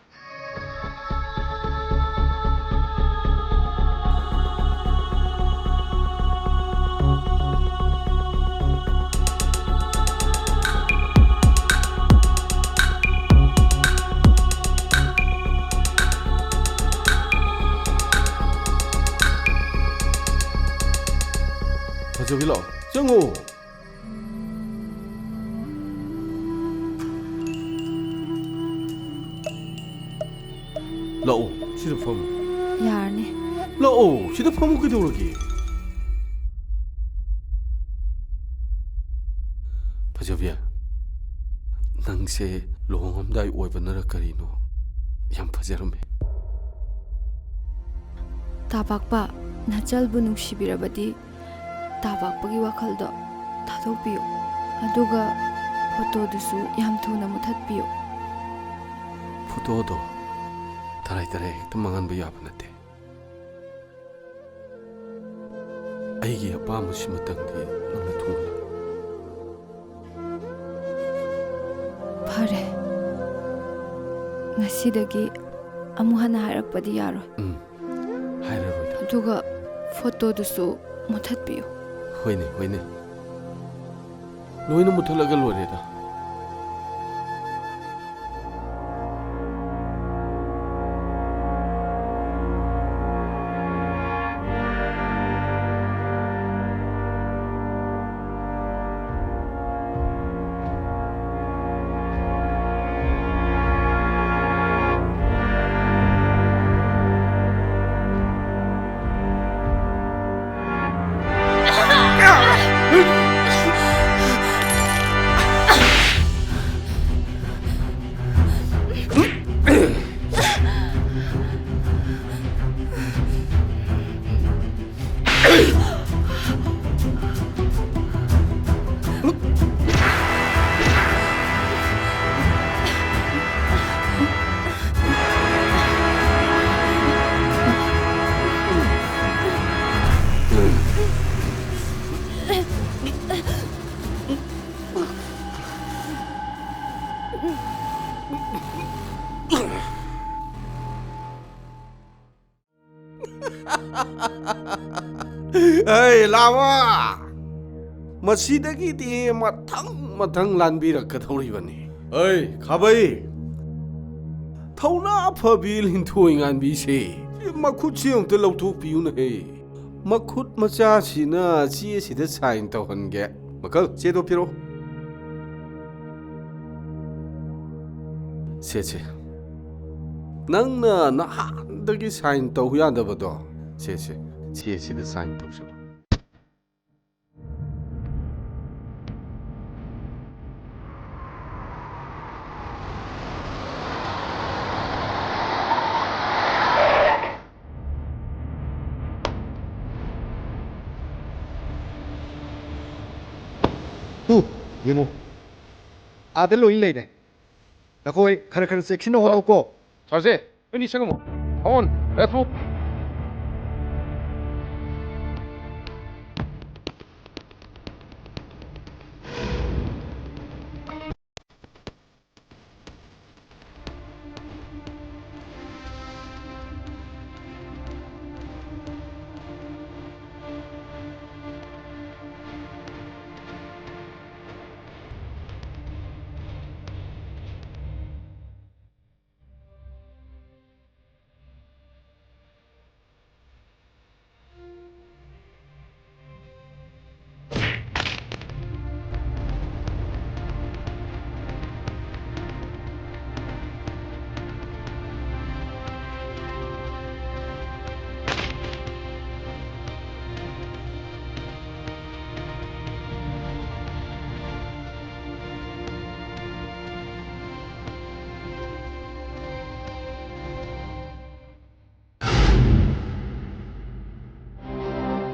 ꯐꯖꯕꯤ, ꯂꯥꯛꯑꯣ, ꯆꯪꯉꯣ꯫ ꯂꯥꯛꯑꯣ, ꯁꯤꯗ ꯐꯝꯃꯨ꯫ ꯌꯥꯔꯅꯤ꯫ ꯂꯥꯛꯑꯣ, ꯁꯤꯗ ꯐꯝꯃꯨ, ꯀꯩꯗꯧꯔꯒꯦ? ꯐꯖꯕꯤ, ꯅꯪꯁꯦ ꯂꯨꯍꯣꯡꯉꯝꯗꯥꯏ ꯑꯣꯏꯕꯅꯔ ꯀꯔꯤꯅꯣ, ꯌꯥꯝ ꯐꯖꯔꯝꯃꯦ꯫ ꯇꯥꯕꯥꯛꯄ, ꯅꯆꯜꯕꯨ ꯅꯨꯡꯁꯤꯕꯤꯔꯕꯗꯤ ꯇꯥꯕꯥꯛꯄꯒꯤ ꯋꯥꯈꯜꯗꯣ ꯊꯥꯗꯣꯛꯄꯤꯌꯨ꯫ ꯑꯗꯨꯒ ꯐꯣꯇꯣꯗꯨꯁꯨ ꯌꯥꯝ ꯊꯨꯅ ꯃꯨꯊꯠꯄꯤꯌꯨ꯫ ꯐꯣꯇꯣꯗꯣ ꯇꯔꯥꯏ ꯇꯔꯥꯏ ꯍꯦꯛꯇ ꯃꯥꯡꯍꯟꯕ ꯌꯥꯕ ꯅꯠꯇꯦ꯫ ꯑꯩꯒꯤ ꯑꯄꯥꯝꯕꯁꯤꯃꯇꯪꯗꯤ ꯅꯪꯅ ꯊꯨꯡꯍꯜꯂꯨ꯫ ꯐꯔꯦ꯫ ꯉꯁꯤꯗꯒꯤ ꯑꯃꯨꯛ ꯍꯟꯅ ꯍꯥꯏꯔꯛꯄꯗꯤ ꯌꯥꯔꯣꯏ꯫ ꯎꯝ, ꯍꯥꯏꯔꯔꯣꯏꯗ꯫ ꯑꯗꯨꯒ ꯐꯣꯇꯣꯗꯨꯁꯨ ꯃꯨꯊꯠꯄꯤꯌꯨ꯫ ꯍꯣꯏꯅꯦ, ꯍꯣꯏꯅꯦ꯫ ꯂꯣꯏꯅ ꯃꯨꯊꯠꯂꯒ ꯂꯣꯏꯔꯦꯗ꯫ ꯑꯩ ꯂꯥꯕ! ꯃꯁꯤꯗꯒꯤꯗꯤ ꯃꯊꯪ ꯃꯊꯪ ꯂꯥꯟꯕꯤꯔꯛꯀꯗꯧꯔꯤꯕꯅꯤ꯫ ꯑꯩ ꯈꯥꯕꯩ! ꯊꯧꯅꯥ ꯐꯕꯤ ꯂꯤꯟꯊꯣꯏ ꯉꯥꯟꯕꯤꯁꯦ, ꯃꯈꯨꯠꯁꯤ ꯑꯝꯇ ꯂꯧꯊꯣꯛꯄꯤꯌꯨꯅꯍꯦ꯫ ꯃꯈꯨꯠ ꯃꯆꯥꯁꯤꯅ ꯆꯦꯁꯤꯗ ꯁꯥꯏꯟ ꯇꯧꯍꯟꯒꯦ꯫ ꯃꯀꯜ, ꯆꯦꯗꯣ ꯄꯤꯔꯛꯑꯣ꯫ ꯁꯦ, ꯁꯦ꯫ ꯅꯪꯅ ꯅꯍꯥꯟꯗꯒꯤ ꯁꯥꯏꯟ ꯇꯧ ꯌꯥꯗꯕꯗꯣ꯫ ꯁꯦ, ꯁꯦ꯫ ꯆꯦꯁꯤꯗ ꯁꯥꯏꯟ ꯇꯧꯁꯤꯜꯂꯣ꯫ ꯇꯨ, ꯌꯦꯡꯉꯨ꯫ ꯑꯥꯗ ꯂꯣꯏ ꯂꯩꯔꯦ꯫ ꯅꯈꯣꯏ ꯈꯔ ꯈꯔ ꯆꯦꯛꯁꯤꯟꯅ ꯍꯣꯠꯅꯧꯀꯣ꯫ ꯁꯥꯔꯁꯦ, ꯅꯣꯏꯅꯤ ꯆꯪꯉꯝꯃꯣ꯫ Come on, let's move.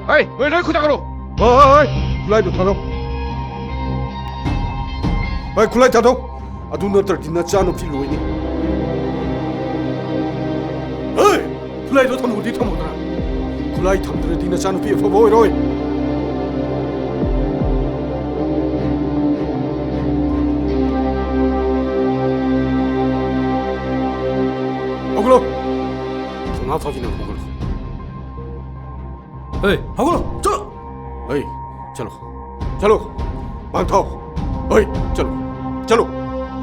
ꯍꯩ, ꯅꯣꯏ ꯂꯣꯏ ꯈꯨꯗꯥꯡ ꯀꯠꯂꯣ꯫ ꯍꯣꯏ, ꯍꯣꯏ, ꯍꯣꯏ, ꯈꯨꯠꯂꯥꯏꯗꯣ ꯊꯥꯗꯧ꯫ ꯍꯣꯏ, ꯈꯨꯠꯂꯥꯏ ꯊꯥꯗꯧ꯫ ꯑꯗꯨ ꯅꯠꯇ꯭ꯔꯗꯤ ꯅꯆꯥꯅꯨꯄꯤ ꯂꯣꯏꯅꯤ꯫ ꯍꯣꯏ, ꯈꯨꯠꯂꯥꯏꯗꯣ ꯊꯝꯃꯨꯗꯤ ꯊꯝꯃꯨꯗ꯭ꯔꯥ? ꯈꯨꯠꯂꯥꯏ ꯊꯝꯗ꯭ꯔꯗꯤ ꯅꯆꯥꯅꯨꯄꯤ ꯑꯐꯕ ꯑꯣꯏꯔꯣꯏ꯫ ꯍꯧꯒꯠꯂꯣ꯫ ꯊꯧꯅꯥ ꯐꯕꯤ ꯅꯪ ꯍꯧꯒꯠꯂꯣ꯫ ꯍꯦ, ꯍꯧꯒꯠꯂꯣ, ꯆꯠꯂꯣ꯫ ꯍꯩ, ꯆꯠꯂꯣ, ꯆꯠꯂꯣ, ꯃꯥꯡ ꯊꯥꯎ꯫ ꯍꯩ, ꯆꯠꯂꯣ, ꯆꯠꯂꯣ꯫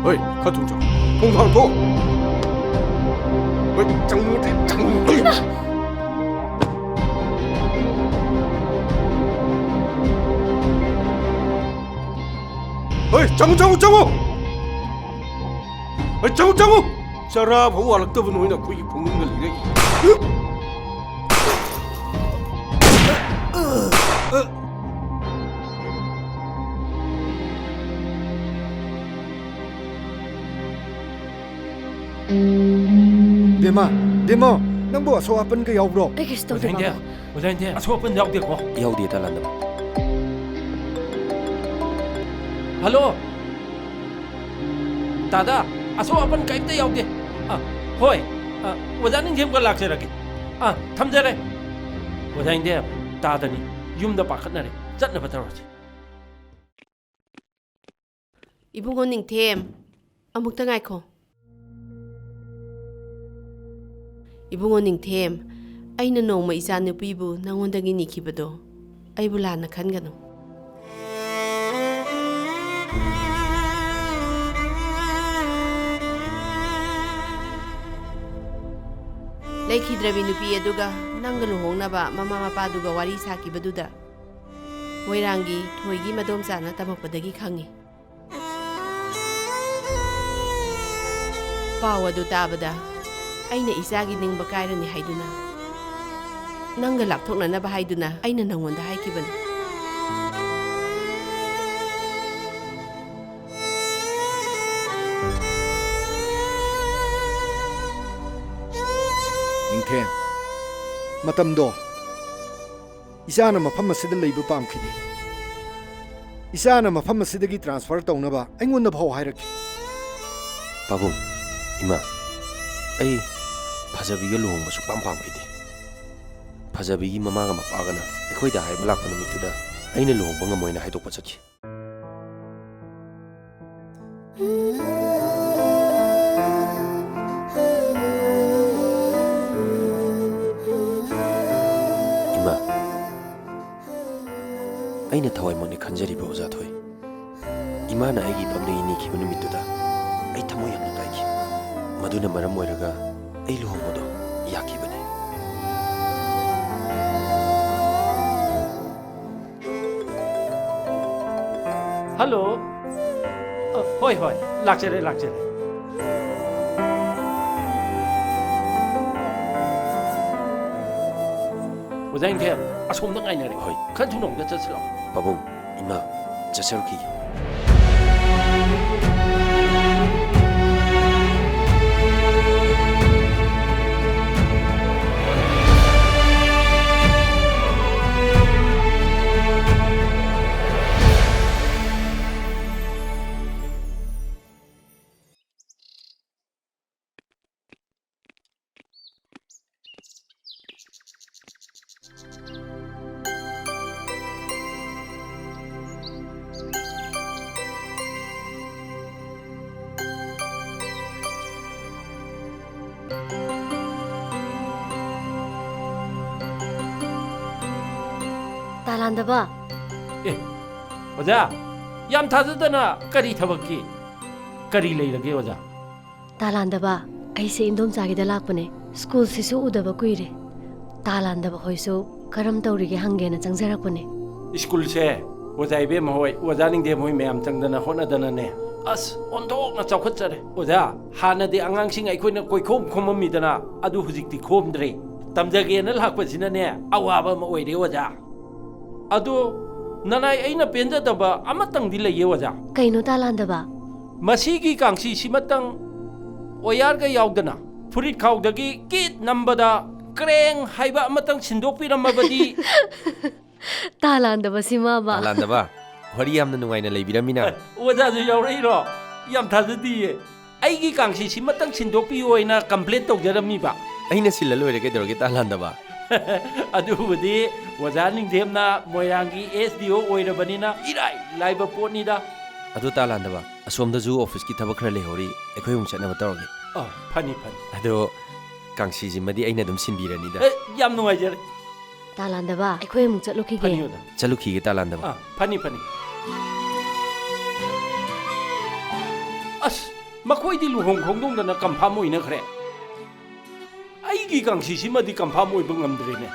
ꯍꯩ, ꯈꯔ ꯊꯨꯅ ꯆꯠꯂꯣ꯫ ꯊꯣꯡ ꯍꯥꯡꯇꯣꯛꯑꯣ꯫ ꯍꯩ, ꯆꯪꯉꯨ, ꯆꯪꯉꯨ꯫ ꯍꯩ, ꯆꯪꯉꯨ, ꯆꯪꯉꯨ, ꯆꯪꯉꯨ꯫ ꯍꯩ, ꯆꯪꯉꯨ, ꯆꯪꯉꯨ꯫ ꯆꯔꯥ ꯐꯥꯎ ꯋꯥꯠꯂꯛꯇꯕ ꯅꯣꯏꯅ ꯑꯩꯈꯣꯏꯒꯤ ꯈꯨꯡꯒꯪꯗ ꯂꯩꯔꯛꯏ꯫ ꯕꯦꯝꯃ, ꯕꯦꯝꯃ, ꯅꯪꯕꯨ ꯑꯁꯣꯛ ꯑꯄꯟꯒ ꯌꯥꯎꯕ꯭ꯔꯣ? ꯑꯩ ꯀꯩꯁꯨ ꯇꯧꯗꯦ, ꯎꯖꯥꯏꯟꯗꯦ, ꯕꯥꯕꯨ꯫ ꯎꯖꯥꯏꯟꯗꯦ, ꯑꯁꯣꯛ ꯑꯄꯟ ꯌꯥꯎꯗꯦꯀꯣ? ꯌꯥꯎꯗꯦ, ꯇꯥꯂꯥꯟꯗꯕ꯫ ꯍꯜꯂꯣ꯫ ꯗꯥꯗꯥ, ꯑꯁꯣꯛ ꯑꯄꯟ ꯀꯔꯤꯝꯇ ꯌꯥꯎꯗꯦ꯫ ꯑ, ꯍꯣꯏ꯫ ꯑ, ꯑꯣꯖꯥ ꯅꯤꯡꯊꯦꯝꯒ ꯂꯥꯛꯆꯔꯒꯦ꯫ ꯑ, ꯊꯝꯖꯔꯦ꯫ ꯑꯣꯖꯥ ꯏꯟꯗꯦ, ꯇꯥꯗꯅꯤ꯫ ꯌꯨꯝꯗ ꯄꯥꯈꯠꯅꯔꯦ꯫ ꯆꯠꯅꯕ ꯇꯧꯔꯁꯤ꯫ ꯏꯕꯨꯡꯉꯣ ꯅꯤꯡꯊꯦꯝ, ꯑꯃꯨꯛꯇ ꯉꯥꯏꯈꯣ꯫ ꯏꯕꯨꯡꯉꯣ ꯅꯤꯡꯊꯦꯝ, ꯑꯩꯅ ꯅꯣꯡꯃ ꯏꯆꯥ ꯅꯨꯄꯤꯕꯨ ꯅꯉꯣꯟꯗꯒꯤ ꯅꯤꯈꯤꯕꯗꯣ ꯑꯩꯕꯨ ꯂꯥꯟꯅ ꯈꯟꯒꯅꯨ꯫ ꯂꯩꯈꯤꯗ꯭ꯔꯕꯤ ꯅꯨꯄꯤ ꯑꯗꯨꯒ ꯅꯪꯒ ꯂꯨꯍꯣꯡꯅꯕ ꯃꯃꯥ ꯃꯄꯥꯗꯨꯒ ꯋꯥꯔꯤ ꯁꯥꯈꯤꯕꯗꯨꯗ ꯃꯣꯏꯔꯥꯡꯒꯤ ꯊꯣꯏꯒꯤ ꯃꯗꯣꯝꯆꯥꯅ ꯇꯝꯃꯛꯄꯗꯒꯤ ꯈꯪꯉꯤ꯫ ꯄꯥꯎ ꯑꯗꯨ ꯇꯥꯕꯗ ꯑꯩꯅ ꯏꯆꯥꯒꯤ ꯅꯤꯡꯕ ꯀꯥꯏꯔꯅꯤ ꯍꯥꯏꯗꯨꯅ, ꯅꯪꯒ ꯂꯥꯞꯊꯣꯛꯅꯅꯕ ꯍꯥꯏꯗꯨꯅ ꯑꯩꯅ ꯅꯪꯉꯣꯟꯗ ꯍꯥꯏꯈꯤꯕꯅꯤ꯫ ꯅꯤꯡꯊꯦꯝ, ꯃꯇꯝꯗꯣ ꯏꯆꯥꯅ ꯃꯐꯝ ꯑꯁꯤꯗ ꯂꯩꯕ ꯄꯥꯝꯈꯤꯗꯦ꯫ ꯏꯆꯥꯅ ꯃꯐꯝ ꯑꯁꯤꯗꯒꯤ transfer ꯇꯧꯅꯕ ꯑꯩꯉꯣꯟꯗ ꯐꯥꯎ ꯍꯥꯏꯔꯛꯈꯤ꯫ ꯄꯥꯕꯨꯡ, ꯏꯃꯥ, ꯑꯩ ꯐꯖꯕꯤꯒ ꯂꯨꯍꯣꯡꯕ ꯁꯨꯡꯄꯥꯝ ꯄꯥꯝꯈꯤꯗꯦ꯫ ꯐꯖꯕꯤꯒꯤ ꯃꯃꯥꯒ ꯃꯄꯥꯒꯅ ꯑꯩꯈꯣꯏꯗ ꯍꯥꯏꯕ ꯂꯥꯛꯄ ꯅꯨꯃꯤꯠꯇꯨꯗ ꯑꯩꯅ ꯂꯨꯍꯣꯡꯕ ꯉꯝꯃꯣꯏꯅ ꯍꯥꯏꯗꯣꯛꯄ ꯆꯠꯈꯤ꯫ ꯏꯃꯥ, ꯊꯋꯥꯏꯃꯛꯅꯤ ꯈꯟꯖꯔꯤꯕ ꯑꯣꯖꯥ ꯊꯣꯏ꯫ ꯏꯃꯥꯅ ꯑꯩꯒꯤ ꯏꯄꯥꯝꯗꯒꯤ ꯅꯤꯈꯤꯕ ꯅꯨꯃꯤꯠꯇꯨꯗ ꯑꯩ ꯊꯃꯣꯏ ꯌꯥꯝꯅ ꯀꯥꯏꯈꯤ꯫ ꯃꯗꯨꯅ ꯃꯔꯝ ꯑꯣꯏꯔꯒ ꯑꯩ ꯂꯨꯍꯣꯡꯕꯗꯣ ꯌꯥꯈꯤꯕꯅꯤ꯫ ꯍꯜꯂꯣ꯫ ꯑ, ꯍꯣꯏ, ꯍꯣꯏ, ꯂꯥꯛꯆꯔꯦ, ꯂꯥꯛꯆꯔꯦ꯫ ꯑꯣꯖꯥ ꯏꯪꯊꯦꯝ, ꯑꯁꯣꯝꯗ ꯉꯥꯏꯅꯔꯦ꯫ ꯍꯣꯏ꯫ ꯈꯔ ꯊꯨꯅ ꯑꯝꯇ ꯆꯠꯁꯤ ꯂꯥꯎ꯫ ꯄꯥꯕꯨꯡ, ꯏꯃꯥ, ꯆꯠꯆꯔꯨꯈꯤꯒꯦ꯫ ꯇꯥꯂꯥꯟꯗꯕ꯫ ꯑꯦ, ꯑꯣꯖꯥ, ꯌꯥꯝ ꯊꯥꯖꯗꯅ ꯀꯔꯤ ꯊꯕꯛꯀꯤ? ꯀꯔꯤ ꯂꯩꯔꯒꯦ, ꯑꯣꯖꯥ? ꯇꯥꯂꯥꯟꯗꯕ, ꯑꯩꯁꯦ ꯏꯟꯗꯣꯝꯆꯥꯒꯤꯗ ꯂꯥꯛꯄꯅꯦ꯫ ꯁ꯭ꯀꯨꯜꯁꯤꯁꯨ ꯎꯗꯕ ꯀꯨꯏꯔꯦ꯫ ꯇꯥꯂꯥꯟꯗꯕ ꯍꯣꯏꯁꯨ ꯀꯔꯝ ꯇꯧꯔꯤꯒꯦ ꯍꯪꯒꯦꯅ ꯆꯪꯖꯔꯛꯄꯅꯦ꯫ ꯁ꯭ꯀꯨꯜꯁꯦ ꯑꯣꯖꯥ ꯏꯕꯦꯝꯃ ꯍꯣꯏ, ꯑꯣꯖꯥ ꯅꯤꯡꯊꯦꯝ ꯍꯣꯏ ꯃꯌꯥꯝ ꯆꯪꯗꯅ ꯍꯣꯠꯅꯗꯅꯅꯦ, ꯑꯁ, ꯑꯣꯟꯊꯣꯛꯅ ꯆꯥꯎꯈꯠꯆꯔꯦ꯫ ꯑꯣꯖꯥ, ꯍꯥꯟꯅꯗꯤ ꯑꯉꯥꯡꯁꯤꯡ ꯑꯩꯈꯣꯏꯅ ꯀꯣꯏꯈꯣꯝ ꯈꯣꯝꯃꯝꯃꯤꯗꯅ, ꯑꯗꯨ ꯍꯧꯖꯤꯛꯇꯤ ꯈꯣꯝꯗ꯭ꯔꯦ꯫ ꯇꯝꯖꯒꯦꯅ ꯂꯥꯛꯄꯁꯤꯅꯅꯦ, ꯑꯋꯥꯕ ꯑꯃ ꯑꯣꯏꯔꯦ, ꯑꯣꯖꯥ꯫ ꯑꯗꯣ, ꯅꯅꯥꯏ, ꯑꯩꯅ ꯄꯦꯟꯖꯗꯕ ꯑꯃꯇꯪꯗꯤ ꯂꯩꯌꯦ, ꯑꯣꯖꯥ꯫ ꯀꯩꯅꯣ, ꯇꯥꯂꯥꯟꯗꯕ? ꯃꯁꯤꯒꯤ ꯀꯥꯡꯁꯤꯁꯤꯃꯇꯪ ꯑꯣꯌꯥꯔꯒ ꯌꯥꯎꯗꯅ ꯐꯨꯔꯤꯠ ꯈꯥꯎꯗꯒꯤ ꯀꯤꯠ ꯅꯝꯕꯗ ꯀ꯭ꯔꯦꯡ ꯍꯥꯏꯕ ꯑꯃꯇꯪ ꯁꯤꯟꯗꯣꯛꯄꯤꯔꯝꯃꯕꯗꯤ꯫ ꯇꯥꯂꯥꯟꯗꯕ ꯁꯤꯃꯕ꯫ ꯇꯥꯂꯥꯟꯗꯕ, ꯋꯥꯔꯤ ꯌꯥꯝꯅ ꯅꯨꯡꯉꯥꯏꯅ ꯂꯩꯕꯤꯔꯝꯃꯤꯅ꯫ ꯑꯦ, ꯑꯣꯖꯥꯁꯨ ꯌꯥꯎꯔꯛꯏꯔꯣ? ꯌꯥꯝ ꯊꯥꯖꯗꯤꯌꯦ꯫ ꯑꯩꯒꯤ ꯀꯥꯡꯁꯤꯁꯤꯃꯇꯪ ꯁꯤꯟꯗꯣꯛꯄꯤꯌꯣ ꯍꯥꯏꯅ ꯀꯝꯄ꯭ꯂꯦꯟ ꯇꯧꯖꯔꯝꯃꯤꯕ꯫ ꯑꯩꯅ ꯁꯤꯜꯂ ꯂꯣꯏꯔꯦ, ꯀꯩꯗꯧꯔꯒꯦ, ꯇꯥꯂꯥꯟꯗꯕ? ꯑꯗꯨꯕꯨꯗꯤ ꯑꯣꯖꯥ ꯅꯤꯡꯊꯦꯝꯅ ꯃꯣꯏꯔꯥꯡꯒꯤ S D O ꯑꯣꯏꯔꯕꯅꯤꯅ ꯏꯔꯥꯏ ꯂꯥꯏꯕ ꯄꯣꯠꯅꯤꯗ꯫ ꯑꯗꯨ ꯇꯥꯂꯥꯟꯗꯕ, ꯑꯁꯣꯝꯗꯁꯨ ꯑꯣꯐꯤꯁꯀꯤ ꯊꯕꯛ ꯈꯔ ꯂꯩꯍꯧꯔꯤ, ꯑꯩꯈꯣꯏ ꯑꯃꯨꯛ ꯆꯠꯅꯕ ꯇꯧꯔꯒꯦ꯫ ꯑ, ꯐꯅꯤ, ꯐꯅꯤ꯫ ꯑꯗꯣ ꯀꯥꯡꯁꯤꯁꯤꯃꯗꯤ ꯑꯩꯅ ꯑꯗꯨꯝ ꯁꯤꯟꯕꯤꯔꯅꯤꯗ꯫ ꯑꯦ, ꯌꯥꯝ ꯅꯨꯡꯉꯥꯏꯖꯔꯦ꯫ ꯇꯥꯂꯥꯟꯗꯕ, ꯑꯩꯈꯣꯏ ꯑꯃꯨꯛ ꯆꯠꯂꯨꯈꯤꯒꯦ꯫ ꯐꯅꯤ ꯑꯣꯖꯥ꯫ ꯆꯠꯂꯨꯈꯤꯒꯦ ꯇꯥꯂꯥꯟꯗꯕ꯫ ꯑꯥ, ꯐꯅꯤ, ꯐꯅꯤ꯫ ꯑꯁ, ꯃꯈꯣꯏꯗꯤ ꯂꯨꯍꯣꯡ ꯈꯣꯡꯗꯣꯡꯗꯅ ꯀꯟꯐꯥꯔꯝ ꯑꯣꯏꯅꯈ꯭ꯔꯦ꯫ ꯑꯩꯒꯤ ꯀꯥꯡꯁꯤꯁꯤꯃꯗꯤ ꯀꯟꯐꯥꯔꯝ ꯑꯣꯏꯕ ꯉꯝꯗ꯭ꯔꯦꯅꯦ꯫